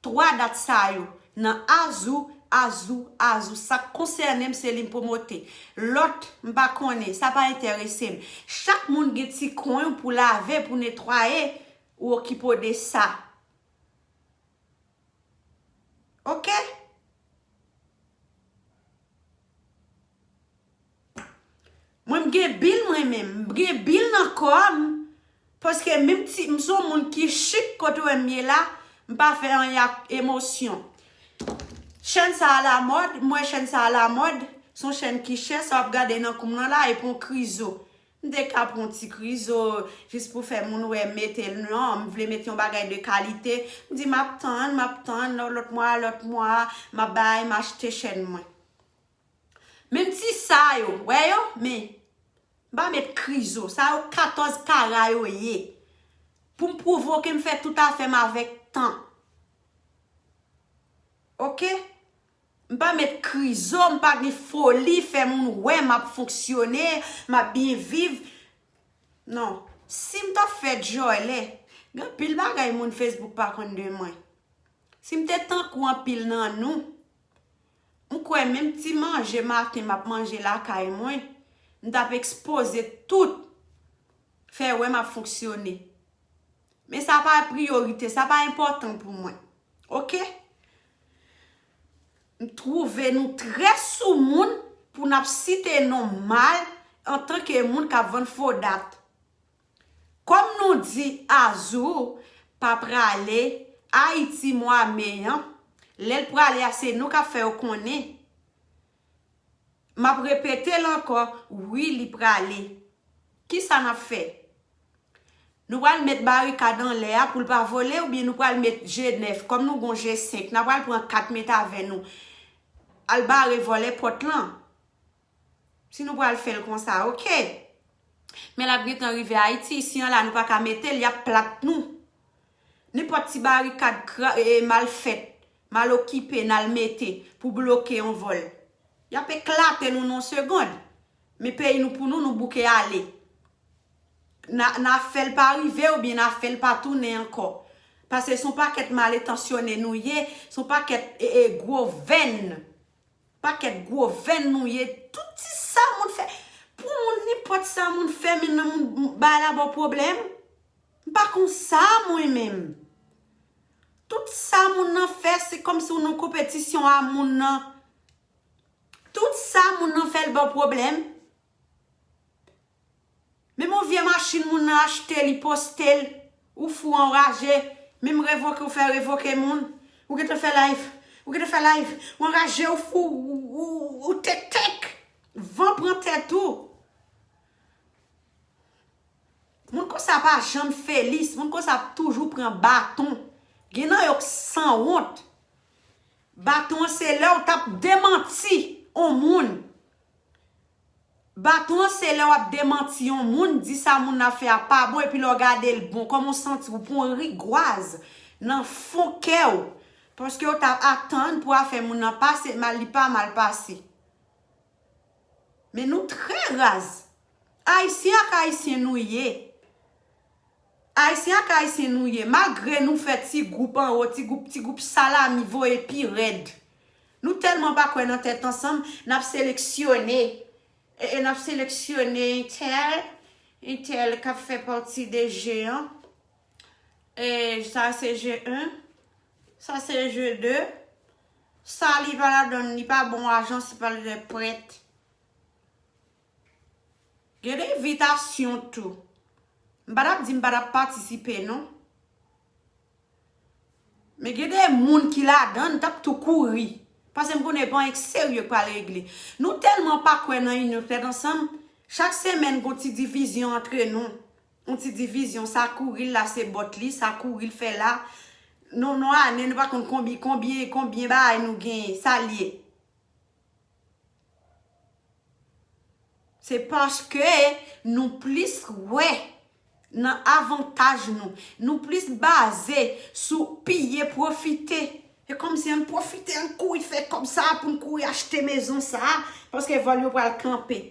Twa dat sa yo, nan Azou, Azou, Azou. Sa k konsène m, se li m pwomote. Lòt, m pa konnen, sa pa enterese m. Chak moun gen ti kwen w pou lave, pou netwaye, ou okipe w de sa. Oke? Mwen, m gen bil mwen menm. M gen bil nan kò m. Paske menm ti, m se yon moun ki chik kote w wè m ye la, m pa fè anyen ak emosyon. Chèn sa alamòd, m wè chèn sa alamòd, se yon chèn ki chè, sa w ap gade nan kou m nan la, epi yon krizo. M te ka pran yon ti krizo, jis pou fè moun wè m mete l, non, m vle mete yon bagay de kalite. M di, m ap tann, m ap tann, lò-, lòt mwa, lòt mwa, m ap bay, m achte chèn mwen. Menm ti sa yo, wè yo, men, m pa met krizo. Sa yo katòz kara yo ye. Pou m pwouve w ke m fè tout afè m avèk tan. Oke? M pa met krizo, m pa gen foli, fè moun wè m ap fonksyone, m ap byen viv. Non. Si m t ap fè djòlè, gen anpil bagay moun Facebook pa konn de mwen. Si m te tankou anpil nan nou, m kwè menm ti manje maten m ap manje lakay mwen, m t ap ekspoze tout, fè wè m ap fonksyone. Men sa pa priyorite, sa pa enpòtan pou mwen. Oke? M twouve nou trè soumoun pou n ap site non mal antanke moun k ap vann fo dat. Kòm nou di Azou pa prale Ayiti mwa me an, lè l prale a, se nou k ap fè yo konnen. M ap repete l ankò, wi, li prale. Kisa n ap fè? Nou pral met barikad anlè a pou l pa vole oubyen nou pral met je nèf? Kòm nou gon je senk, n a pral pran kat met avè nou. Al bare vòlè pòt lan. Si nou pral fè l konsa, oke. Men l ap gentan rive Ayiti, isi an la, nou pa ka mete l, y ap plat nou. Nenpòt ti barikad kra-, e, mal fèt, mal okipe, n al mete pou bloke yon vòl. Y ap eklate nou nan yon segond. Men peyi nou pou nou, nou bouke ale. N a, n a fè l pa rive oubyen n a fè l pa tounen ankò. Paske se yon pakèt malentansyone nou ye, se yon pakèt e, e, gwo venn. Pakèt gwo venn nou ye. Tout ti sa moun fè. Pou moun nenpòt sa moun fè, men nan moun bay la ba w pwoblèm. M pa konsa mwen menm. Tout sa moun nan fè, se kòmsi w nan konpetisyon a moun nan. Tout sa moun nan fè l ba w pwoblèm. Menm yon vye machin moun nan achte, li poste l, ou fou anraje, menm revoke ou fè revoke moun, ou gentan fè live, ou gentan fè live, ou anraje, ou fou, ou, ou, ou tektek, van pran tèt ou. Moun konsa pa janm felis, moun konsa ap toujou pran baton. Gen nan yo k sanwont. Baton an se lè w t ap demanti on moun. Baton an se lè w ap demanti yon moun, di sa moun nan ap fè a pa bon, epi lè w gade l bon, kòman w santi w? Ou pran rigwaz nan fon kè w, paske w t ap atann pou afè moun nan pase mal, li pa mal pase. Men nou trè raz. Ayisyen ak Ayisyen nou ye. Ayisyen ak Ayisyen nou ye. Malgre nou fè ti gwoup anwo, ti gwoup, ti gwoup salami voye pi rèd. Nou tèlman pa kwè nan tèt ansanm, n ap seleksyone. E, e n ap seleksyone entèl, entèl k ap fè pati de je an. E sa se je en. Sa se je de. Sa li pa ladann, li pa bon ajan, se pa lè prèt. Gen de envitasyon tou. M pa t ap di m pa t ap patisipe, non. Men gen de moun ki ladan l t ap tou kouri. Paske m konnen pa anyen k serye k pral regle. Nou tèlman pa kwè nan inyon tèt ansanm, chak semèn gon ti divizyon antre nou. Yon ti divizyon, sa kouri l la se bòt li, sa kouri l fè la. Non, non, ane, nou pa konn konbyen, konbyen, konbyen bagay nou genyen, sa l ye. Se paske nou plis wè nan avantaj nou. Nou plis baze sou piye pwofite. E kòmsi ann pwofite, ann kouri fè kòb sa a pou n kouri achte mezon sa a, paske vòl yo pral kanpe.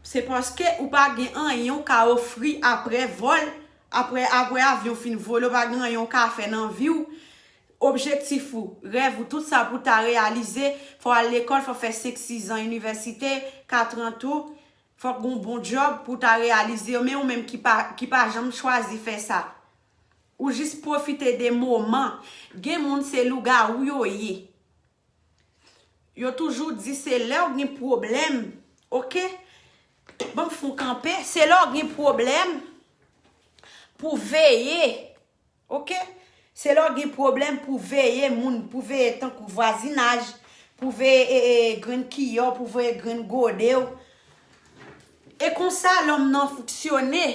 Se paske ou pa gen anyen ou ka ofri apre vòl, apre, apre avyon fin vole, ou pa gen anyen ou ka fè nan vi w. Objektif ou, rèv ou, tout sa pou w ta reyalize, fò w al lekòl, fò w fè senk, sis an inivèsite, katran tou, fòk gon bon djòb pou w ta reyalize yo, men ou menm ki pa, ki pa janm chwazi fè sa. Ou jis pwofite de moman. Gen moun se lougawou yo ye. Yo toujou di se lè w gen pwoblèm, oke? Ban m fè w kanpe, se lè w gen pwoblèm pou veye. Oke? Se lè w gen pwoblèm pou veye moun, pou veye tankou vwazinaj, pou veye, e, e, grenn kiyè w, pou veye grenn gode w. E konsa lòm nan fonksyone.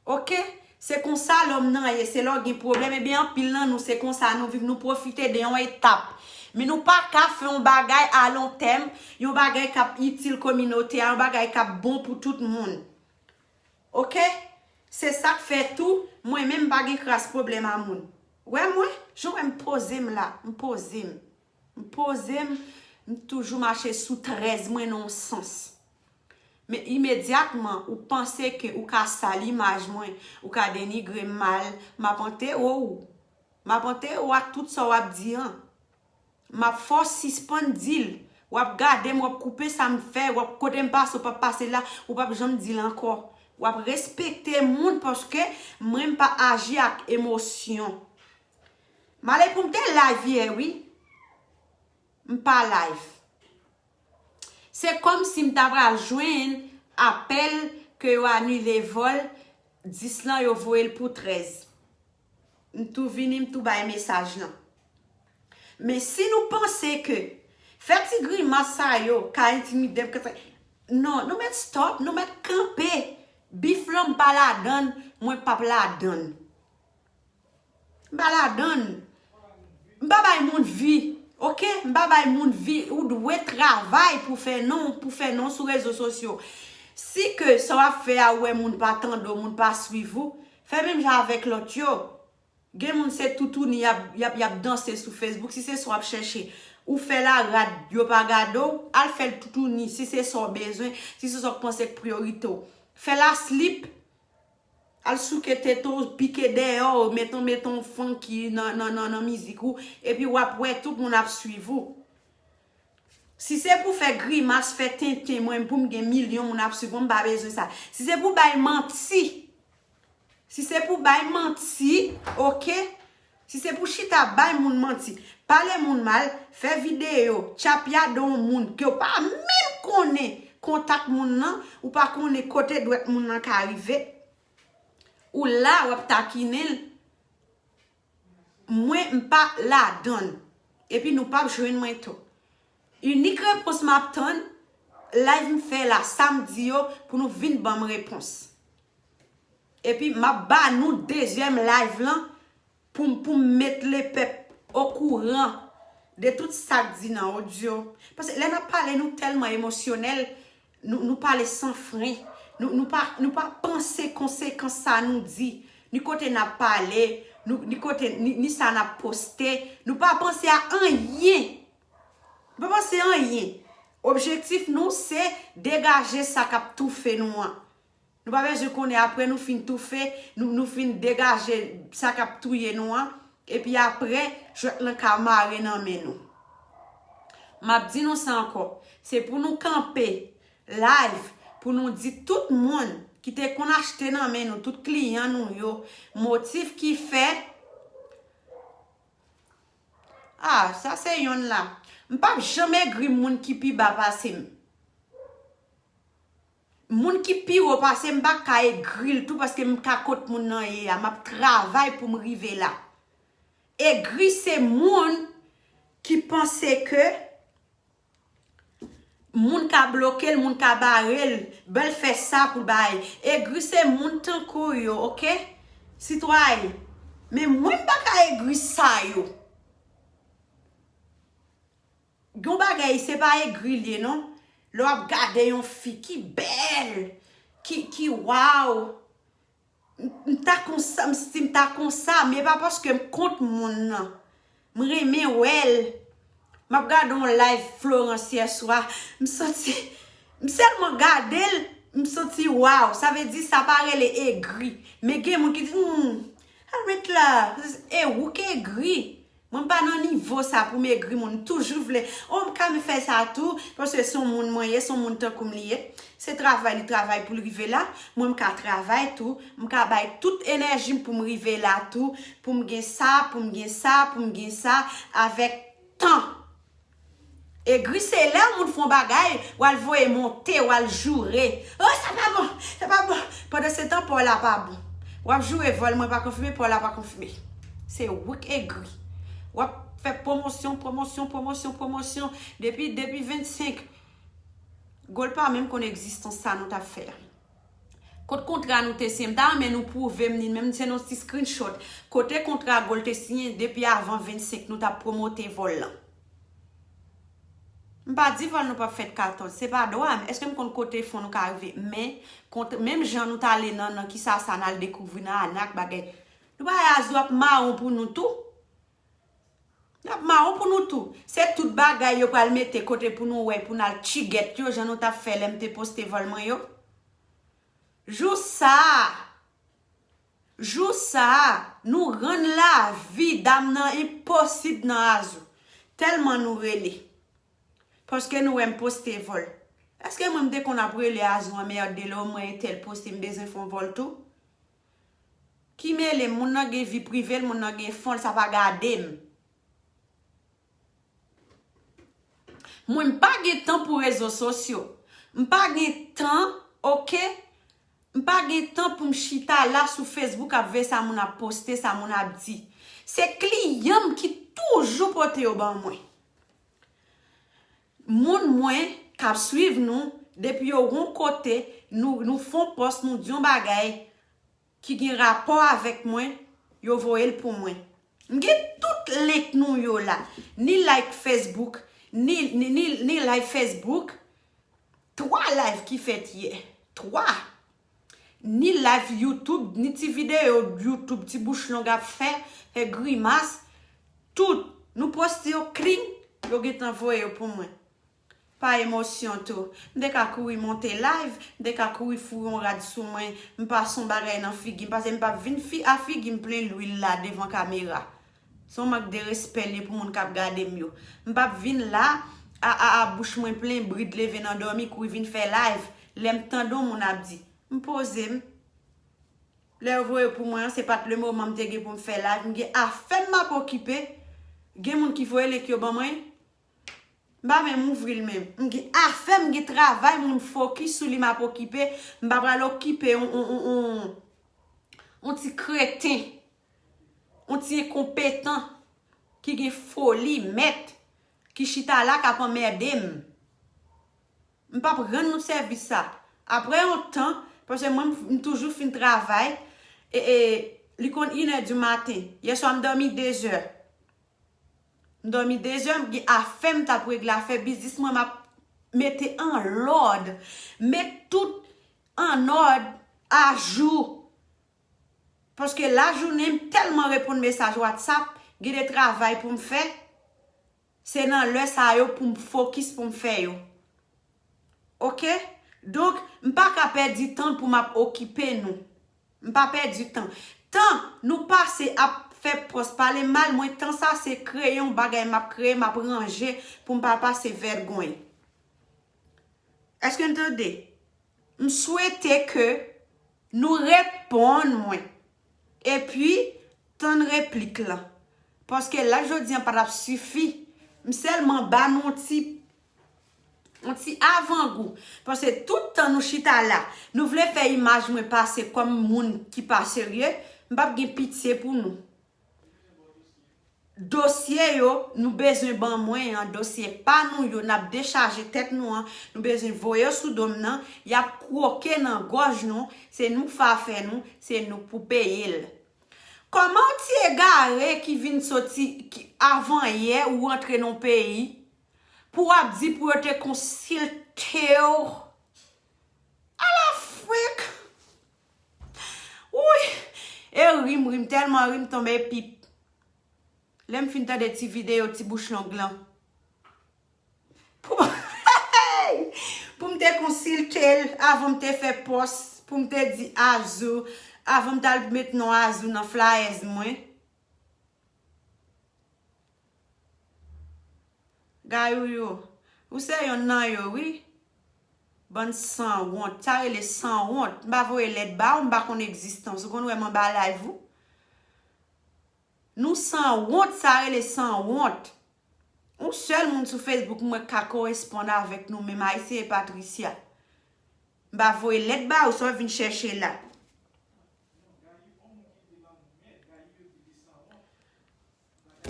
Oke? Se konsa lòm nan ye, se lè w gen pwoblèm, ebyen anpil nan nou se konsa nou viv, nou pwofite de yon etap. Men nou pa ka fè yon bagay a lon tèm, yon bagay k ap itil kominote a, yon bagay k ap bon pou tout moun. Oke? Se sa k fè tou, mwen menm m pa gen kras pwoblèm a moun. Wè mwen, jan w wè m poze m la, m poze m. M poze m, m toujou mache sou trèz mwen nan yon sans. Men imedyatman ou panse ke ou ka sal imaj mwen, ou ka denigre m mal, m ap antere w. M ap antere w ak tout sa w ap di an. M ap fè w sispann di l. W ap gade m, w ap koupe sa m fè, w ap kote m pase, w p ap pase la, ou p ap janm di l ankò. W ap respekte moun paske mwen m pa aji ak emosyon. M ale pou m te live yè, wi. M pa live. Se kòmsi m ta pral jwenn apèl ke yo anile vòl dis lan, yo voye l pou trèz. M tou vini, m tou bay mesaj lan. Men si nou panse ke fè ti grimas sa yo ka entimide m, ke fè, non, nou mèt stop, nou mèt kanpe. Bif lan m pa ladann, mwen p ap ladann. M pa ladann. M pa bay moun vi, oke? M pa bay moun vi. Ou dwe travay pou fè non, pou fè non sou rezo sosyo. Si ke sa w ap fè a, ou wè moun pa tande w, moun pa swiv ou, fè menm jan avèk lòt yo. Gen moun se toutouni y ap, y ap, y ap danse sou Facebook. Si se sa w ap chèche, ou fè la rad, yo pa gade w, al fè l toutouni. Si se sa w bezwen, si se sa w panse k priyorite w. Fè la slip, al souke tete w, pike dèyè w, meton, meton funky nan, nan, nan, nan mizik ou, epi w ap wè tout moun ap swiv ou. Si se pou fè grimas, fè tenten, mwen pou m gen milyon moun ap swiv mwen, m pa bezwen sa. Si se pou bay manti, si se pou bay manti, oke? Si se pou chita bay moun manti, pale moun mal, fè videyo, tchapyade yon moun ke w pa menm konnen kontak moun nan, ou pa konnen kote dwèt moun nan ka rive, ou la w ap takinen l, mwen m pa ladan l. Epi nou p ap jwenn mwen tou. Inik repons m ap tann, live m fè la samdi yo pou nou vin ban m repons. Epi m ap ba nou dezyèm live lan pou m, pou m met lepèp okouran de tout sa k di nan odyo. Paske lè n ap pale, nou tèlman emosyonèl, nou, nou pale san fren. Nou, nou pa, nou pa panse konsekans sa nou di, ni kote n ap pale, nou, ni kote, ni, ni sa n ap poste. Nou pa panse a anyen. Nou pa panse anyen. Objektif nou se degaje sa k ap toufe nou an. Nou pa bezwen konnen apre nou fin toufe, nou, nou fin degaje sa k ap touye nou an, epi apre, jwèt lan ka mare nan men nou. M ap di nou sa ankò, se pou nou kanpe live, pou nou di tout moun ki te konn achte nan men nou, tout kliyan nou yo, motif ki fè, ah, sa se yonn la. M p ap janm egri moun ki pi ba pase m. Moun ki pi wo pase m, m pa ka egri l tou, paske m ka kot moun nan ye a. M ap travay pou m rive la. Egri se moun ki panse ke moun ka bloke l, moun ka bare l, ban l fè sa pou l bay. Egri se moun tankou yo, oke? Sitwayen. Men mwen m pa ka egri sa yo. Yon bagay, se pa egri l ye, non. Lè w ap gade yon fi ki bèl, ki, ki waw. M, m ta konsa, m, si m ta konsa, men pa paske m kont moun nan. M renmen wè l. M ap gade yon live Florence yè swa. M santi, m sèlman gade l, m santi waw. Sa vle di sa pa rele egri. Men gen moun ki di, hmm, al ret la, e ou k egri. Mwen m pa nan nivo sa pou m egri moun. M toujou vle, oh, m ka fè sa tou, paske se yon moun mwen ye, se yon moun tankou m li ye. Se travay li travay pou l rive la. Mwen m ka travay tou, m ka bay tout enèji m pou m rive la tou, pou m gen sa, pou m gen sa, pou m gen sa, avèk tan. Egri se lè yon moun fè yon bagay, w al voye monte, w al joure. Oh, sa pa bon, sa pa bon. Pandan se tan, pa w la pa bon. W ap joure vòl mwen pa konfime, pa w la pa konfime. Se ou k egri. W ap fè pwomosyon, pwomosyon, pwomosyon, pwomosyon. Depi, depi vennsenk, Goal pa menm konn egzistans sa nou t ap fè a. Kot kontra nou te siyen? M ta renmen nou pwouve m li, menm se yon ti screenshot. Kote kontra Goal te siyen depi avan vennsenk nou t ap pwomote vòl lan? M pa di vòl nou p ap fèt katòz, se pa dwa m. Èske m konn kote fon nou ka rive? Men, kont, menm jan nou t ale nan, nan kisa sa n al dekouvri nan anak bagay. Nou pa wè Azou ap mawon pou nou tou? N ap mawon pou nou tou. Se tout bagay yo pral mete kote pou nou wè, pou n al chigèt yo, jan nou t ap fè lè m te poste vòl mwen yo. Jou sa a, jou sa a, nou rann lavi dam nan enposib nan Azou. Tèlman nou rele. Paske nou wè m poste vòl. Èske mwen m te konn ap rele Azou anmède l, o mwen entèl poste m bezwen fè yon vòl tou? Ki mele m, moun nan gen vi prive l, moun nan gen fon l, sa pa gade m. Mwen m pa gen tan pou rezo sosyo. M pa gen tan, oke? M pa gen tan pou m chita la sou Facebook ap veye sa moun ap poste, sa moun ap di. Se kliyan m ki toujou pote yo ban mwen. Moun mwen k ap swiv nou, depi yo yon kote, nou, nou fè yon pòs, nou di yon bagay ki gen rapò avèk mwen, yo voye l pou mwen. M gen tout link nou yo la. Ni live Facebook, ni, ni, ni, ni live Facebook. Twa live ki fèt yè. Twa. ni live YouTube, ni ti videyo YouTube, ti bouch long ap fè, fè grimas, tout. Nou poste yo clean, yo gentan voye yo pou mwen. Pa emosyon tou. M te ka kouri monte live, m te ka kouri foure yon rad sou mwen, m pase yon bagay nan figi m, paske m p ap vin fi, a figi m plen lwil la devan kamera. Se yon mank de respè li pou moun k ap gade m yo. M p ap vin la, a, a, a bouch mwen plen, brid leve nan dòmi, kouri vin fè live. Lè m tande yon moun ap di, m poze m. Lè yo voye pou mwen an, se pa t le moman m te gen pou m fè live. M gen afè m ap okipe. Gen moun ki voye link yo ban mwen. M pa menm ouvri l menm. M gen afè m, gen travay, m fokis sou li, m ap okipe. M pa pral okipe yon, yon, yon, yon, yon ti kreten, yon ti enkonpetan ki gen foli, mèt, ki chita la k ap anmède m. M p ap rann nou sèvis sa. Apre yon tan, paske mwen, m toujou fin travay, e, e, li konn inè di maten. Yè swa, m dòmi dezè. M dòmi dezè, m gen afè m t ap regle, afè biznis mwen, m ap mete an lòd. Met tout an òd, ajou. Paske lajounen, m tèlman reponn mesaj WhatsApp, gen de travay pou m fè. Se nan lè sa yo pou m fokis pou m fè yo. Oke? Donk, m pa ka pèdi tan pou m ap okipe nou. M pa pèdi tan. Tan nou pase ap fè pòs, pale mal mwen, tan sa se kreye yon bagay m ap kreye, m ap ranje pou m pa pase vègwen. Èske n tande? M swete ke nou reponn mwen. Epi, tann replik lan. Paske live jodi an pa t ap sifi. M sèlman ba nou yon ti, yon ti avangou. Paske tout tan nou chita la, nou vle fè imaj mwen pase kòm moun ki pa serye, m p ap gen pitye pou nou. Dosye yo nou bezwen ban mwen an, dosye pa nou yo, n ap dechaje tèt nou an, nou bezwen voye yo sou do m nan, y ap kwoke nan gòj nou, se nou k fè afè nou, se nou k pou peye l. Kòman yon ti egare ki vin soti, ki, avan yè ou rantre nan yon peyi, pou w ap di pou yo te konsilte w? Alafrik! Wouy! E ri m ri, m tèlman ri, m tonbe pip. Lè m fin tande ti videyo, ti bouch long lan. Pou, pou m te konsilte l avan m te fè pòs, pou m te di Azou, avan m t al met non Azou nan flyers mwen. Gayou yo, ou se yonn nan yo, wi. Bann sanwont. Sa rele sanwont. M pa voye lèt ba ou, m pa konn egzistans ou. Konn wè m anba live ou? Nou sanwont, sa rele sanwont. Yon sèl moun sou Facebook mwen ka koresponn avèk nou menm, Ayisyen e Patricia. M pa voye lèt ba ou, sa w vin chèche la.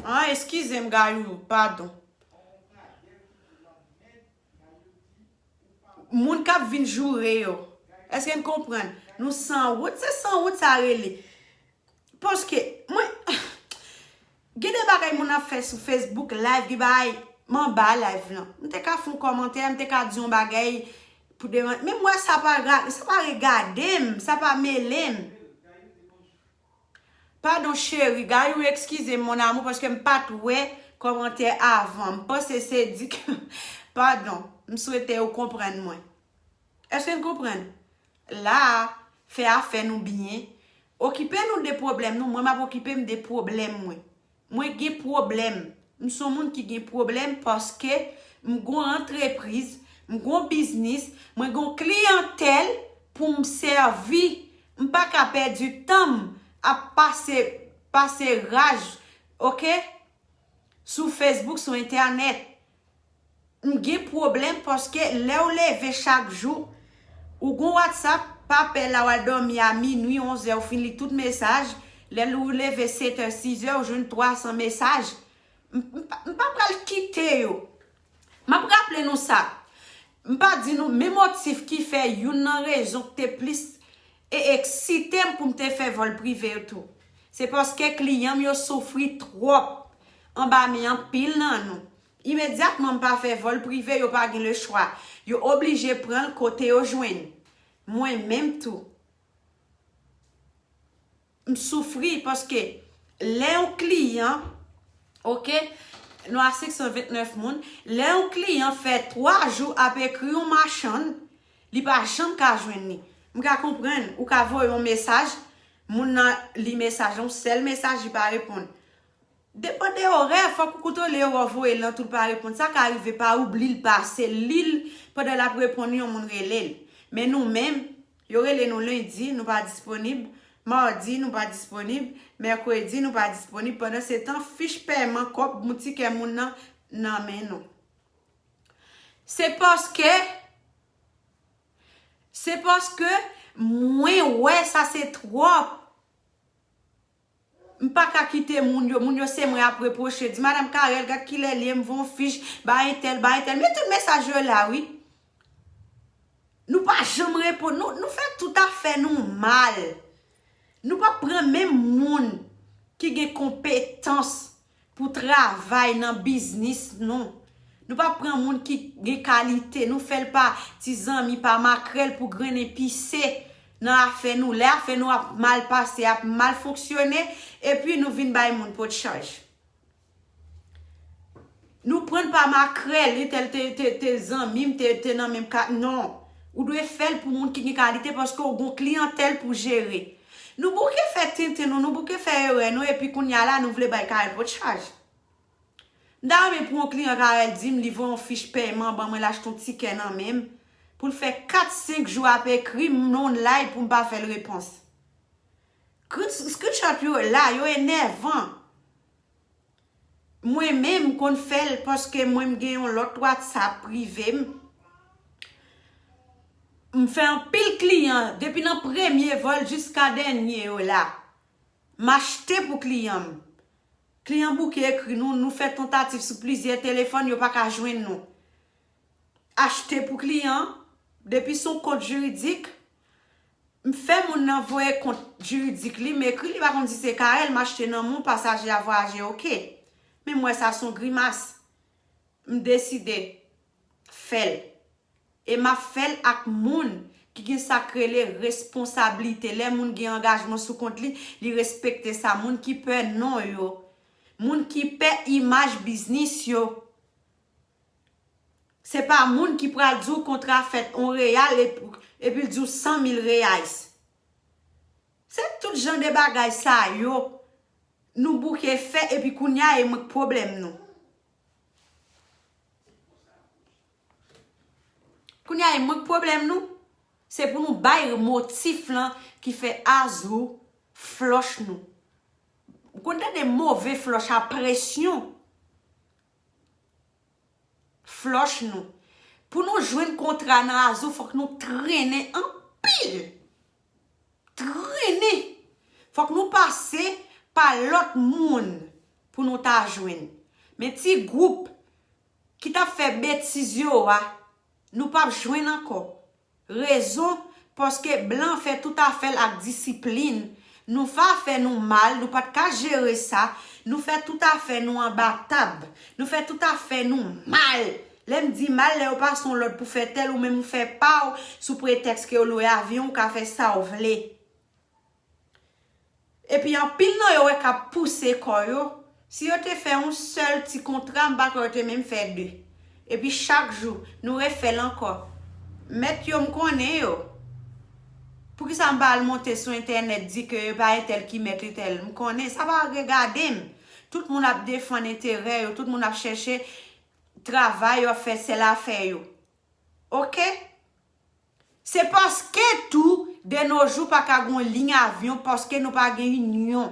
Ah, eskize m, Gayou, padon. Moun k ap vin joure yo. Èske n konprann? Nou sanwont, se sanwont sa rele. Paske, mwen, gen de bagay moun ap fè sou Facebook live, gen bagay, m anba live lan. M te ka fè yon kòmantè, m te ka di yon bagay pou deran-, men m wè sa pa ra-, sa pa regade m, sa pa mele m. Padon, cheri, Gayou, eskize m, mon amour, paske m pa t wè kòmantè avan. M panse se di ke, padon, m swete ou konprann mwen. Èske n konprann? La a, fè afè nou byen. Okipe nou de pwoblèm nou, mwen m ap okipe m de pwoblèm mwen. Mwen gen pwoblèm. M se yon moun ki gen pwoblèm paske m gon antrepriz, m gon biznis, mwen gon kliyantèl pou m sèvi. M pa ka pèdi tan m ap pase, pase raj, oke? Sou Facebook, sou entènèt. M gen pwoblèm paske lè w leve chak jou, ou gon WhatsApp, pa pè la w al dòmi a minui, onzè, ou fin li tout mesaj. Lè ou leve setè, sizè, ou jwenn twa san mesaj. M, m pa, m pa pral kite yo. M ap raple nou sa. M pa di nou, men motif ki fè youn nan rezon ki te plis e eksite m pou m te fè vòl prive yo tou. Se paske kliyan m yo soufri twòp anba men anpil nan nou. Imedyatman m pa fè vòl prive, yo pa gen lechwa. Yo oblije pran l kote yo jwenn. Mwen menm tou. M soufri paske lè yon kliyan, oke, nou a senk san vennèf moun, lè yon kliyan fè twa jou ap ekri yon machann, li pa janm ka jwenn li. M ka konprann, ou ka voye yon mesaj, moun nan li mesaj, yon sèl mesaj, li pa reponn. Depann de orè, fòk ou kontwole orè w voye l nan tou l pa reponn. Sa ka rive pa oubli l pase li l pandan l ap reponn yon moun rele l. Men nou menm, yo rele nou lendi, nou pa disponib. Madi, nou pa disponib. Mèkredi, nou pa disponib. Pandan se tan, fich pèman kòb moutikè moun nan nan men nou. Se paske, se paske mwen wè sa se twòp. M pa ka kite moun yo, moun yo se mwen ap repwoche. Di, "Madanm Carel, gad kilè l ye, m voye yon fich, ba entèl, ba entèl." Men tout mesaj yo la, wi. Nou pa janm reponn. Nou, nou fè tout afè nou mal. Nou pa pran menm moun ki gen konpetans pou travay nan biznis nou. Nou pa pran moun ki gen kalite. Nou fè l pa ti zanmi, pa makrèl pou grennen pise nan afè nou. Lè afè nou ap mal pase, ap mal fonksyone, epi nou vin bay moun pot chaj. Nou pran pa makrèl, entèl te, te, te zanmi m, te, te nan menm ka. Non. Ou dwe fè l pou moun ki gen kalite paske w gon kliyantèl pou jere. Nou bouke fè tenten nou, nou bouke fè erè nou, epi kounye a la, nou vle bay Carel pot chaj. M ta renmen pou yon kliyan Carel di m, li voye yon fich pèman ban mwen, l achte yon tikè nan men m, pou l fè kat, senk jou ap ekri m, m online pou m pa fè l repons. Screenshot yo la, yo enèvan. Mwen menm, m konn fè l paske mwen, m gen yon lòt WhatsApp prive m. M fè anpil kliyan, depi nan premye vòl jiska dènye yo la. M achte pou kliyan m. Kliyan bouke ekri nou, nou fè tantativ sou plizyè telefòn, yo pa ka jwenn nou. Achte pou kliyan, depi se yon kont jiridik, m fè moun nan voye kont jiridik li, m ekri, li pa konn si se Carel, m achte nan men w, pasaje a vwayaje, oke. Men m wè sa se yon grimas. M deside fè l. E m ap fè l ak moun ki gen sa k rele responsablite. Lè moun gen angajman sou kont li, li respekte sa. Moun ki pè non yo. Moun ki pè imaj biznis yo. Se pa moun ki pral di w kontra fèt on reyal epi, epi l di w san mil reais. Se tout jan de bagay sa yo nou bouke fè epi kounye a e mwen k pwoblèm nou. Kounye a e mwen k pwoblèm nou. Se pou nou bay motif lan ki fè Azou flòch nou. Ou konn tande move flòch a presyon. Flòch nou. Pou nou jwenn kontra nan Azou, fòk nou trennen anpil. Trennen. Fòk nou pase pa lòt moun pou nou ta jwenn. Men ti gwoup ki t ap fè betiz yo a, nou p ap jwenn ankò. Rezon, paske blan fè tout afè l ak disiplin. Nou fè afè nou mal, nou pa t ka jere sa. Nou fè tout afè nou anba tab. Nou fè tout afè nou mal. Lè m di mal, lè yo pase yon lòd pou fè tèl, ou menm ou fè pa w, sou pretèks ke yo lwe avyon, ou ka fè sa w vle. Epi anpil nan yo wè k ap pouse kò yo. Si yo te fè yon sèl ti kontra, m pa kwè yo te menm fè de. Epi chak jou, nou refè l ankò. Mèt yo, m konnen yo. Poukisa m pa al monte sou entènèt di ke e pa entèl ki mèt entèl? M konnen, sa pa regade m. Tout moun ap defann enterè yo, tout moun ap chèche travay yo, ap fè sèl afè yo. Oke? Se paske tou, de nos jours, pa ka gon liy avyon paske nou pa gen inyon.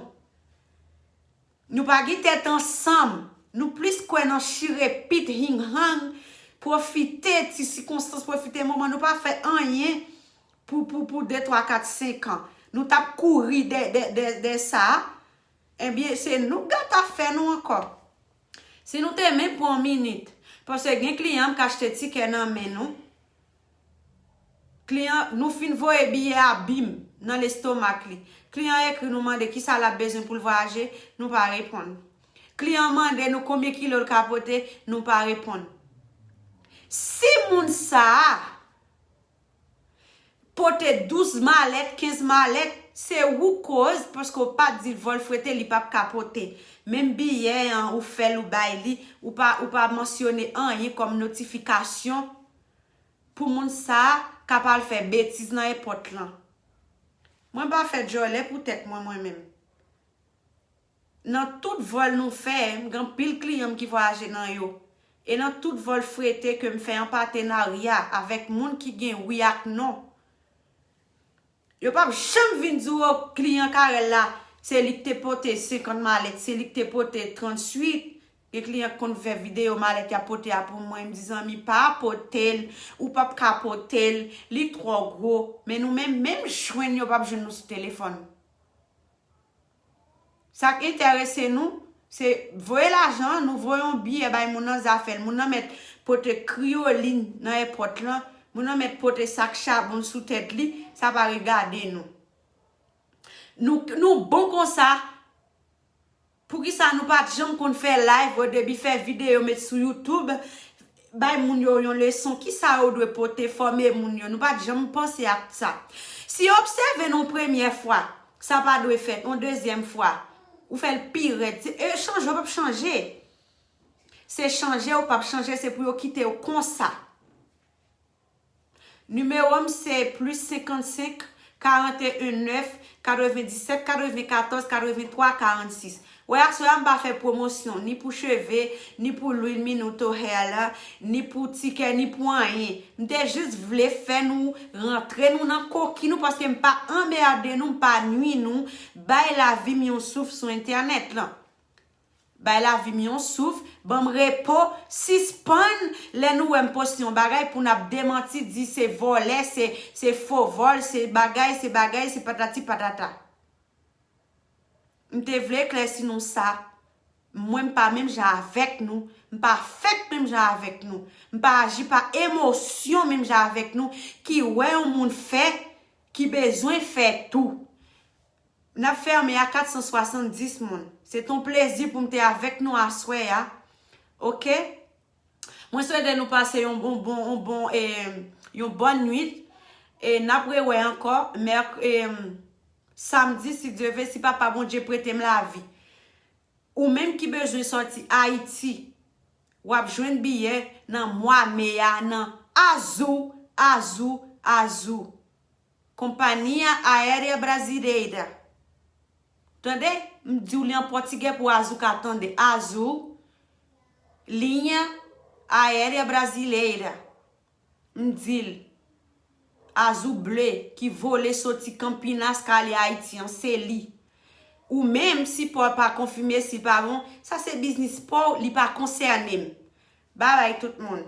Nou pa gen tèt ansanm. Nou plis kwè nan chire pit, hing hang, pwofite ti sikonstans, pwofite moman. Nou pa fè anyen pou, pou, pou de, twa, kat, senk an. Nou t ap kouri dè, dè, dè, dè sa. Ebyen, se nou k gata fè nou ankò. Si nou te menm pran yon minit, paske gen kliyan m k achte tikè nan men nou. Kliyan, nou fin voye biyè a bim nan lestomak li. Kliyan ekri nou mande kisa l ap bezwen pou l vwayaje, nou pa reponn. Kliyan mande nou konbyen kilo l ka pote, nou pa reponn. Si moun sa a pote douz malèt, kenz malèt, Se ou koz, paske w pa t di l vòlfrete, li p ap ka pote. Menm biyè an, ou fè l, ou bay li, ou pa, ou pa mansyone anyen kòm notifikasyon pou moun sa a k ap al fè betiz nan èpòt lan. Mwen pa fè djòlè pou tèt mwen, mwen menm. Nan tout vòl nou fè, m gen anpil kliyan m ki vwayaje nan yo. E nan tout vòlfrete ke m fè an patenarya avèk moun ki gen wi ak non, yo p ap janm vin di w, "O, kliyan Carel la, se li k te pote senkant malèt, se li k te pote tranntuit." Gen kliyan k konn fè videyo malèt y ap pote a pou mwen, m di, "Zanmi, pa pote l, ou p ap ka pote l, li twò gwo." Men nou menm, menm jwenn yo p ap jwenn nou sou telefòn. Sa k enterese nou, se voye lajan an, nou voye yon biyè bay moun nan, zafè l. Moun nan mèt pote kriyolin nan èpòt lan, moun nan mèt pote sak chabon sou tèt li, sa pa regade nou. Nou, nou bon konsa. Poukisa nou pa t janm konn fè live, o debi fè videyo, met sou YouTube, bay moun yo yon leson? Kisa yo dwe pote, fòme moun yo? Nou pa t janm panse ak sa. Si yo obsève nou premyè fwa, sa pa dwe fèt. Yon dezyèm fwa, ou fè l pi rèd. Se, e chanje, yo p ap chanje. Se chanje, yo p ap chanje, se pou yo kite w konsa. Nimewo m se plis senkannsenk, karanteyen nèf, katrevendisèt, katrevenkatòz, katreventwa, karannsis. Wè, aswè a m pa fè pwomosyon, ni pou cheve, ni pou lwil Minuto Hair la, ni pou tikè, ni pou anyen. M te jis vle fè nou rantre nou nan koki nou, paske m pa anmède nou, m pa nwi nou, bay lavi m yon souf sou entènèt lan. Bay lavi m yon souf, ban m repo, sispann lè nou wè m poste yon bagay pou n ap demanti, di se vòlè, se, se fo vòl, se bagay, se bagay, se patati patata. M te vle eklèsi nou sa. Mwen, m pa menm jan avèk nou. M pa fèt menm jan avèk nou. M pa aji pa emosyon menm jan avèk nou. Ki wè yon moun fè, ki bezwen fè tou. N ap fèmen a kat san swasanndis moun. Se t on plezi pou m te avèk nou aswè a. Oke? Mwen swete nou pase yon bon, bon, yon bon, e, yon bòn nwit. E n ap rewè ankò mèk, e, samdi, si Dye ve, si Papa Bondye prete m lavi. Ou menm ki bezwen sòti Ayiti, w ap jwenn biyè nan mwa me a nan Azul, Azul, Azul. Companhia Aérea Brasileira. Tande? M di w li an pòtigè pou Azul ka tande. Azul, Linha Aérea Brasileira. M di l, Azul ble ki vole soti Campinas ka ale Ayiti an, se li. Ou menm, si pa w pa konfime, si l pa bon, sa se biznis pa w, li pa konsène m. Babay tout moun.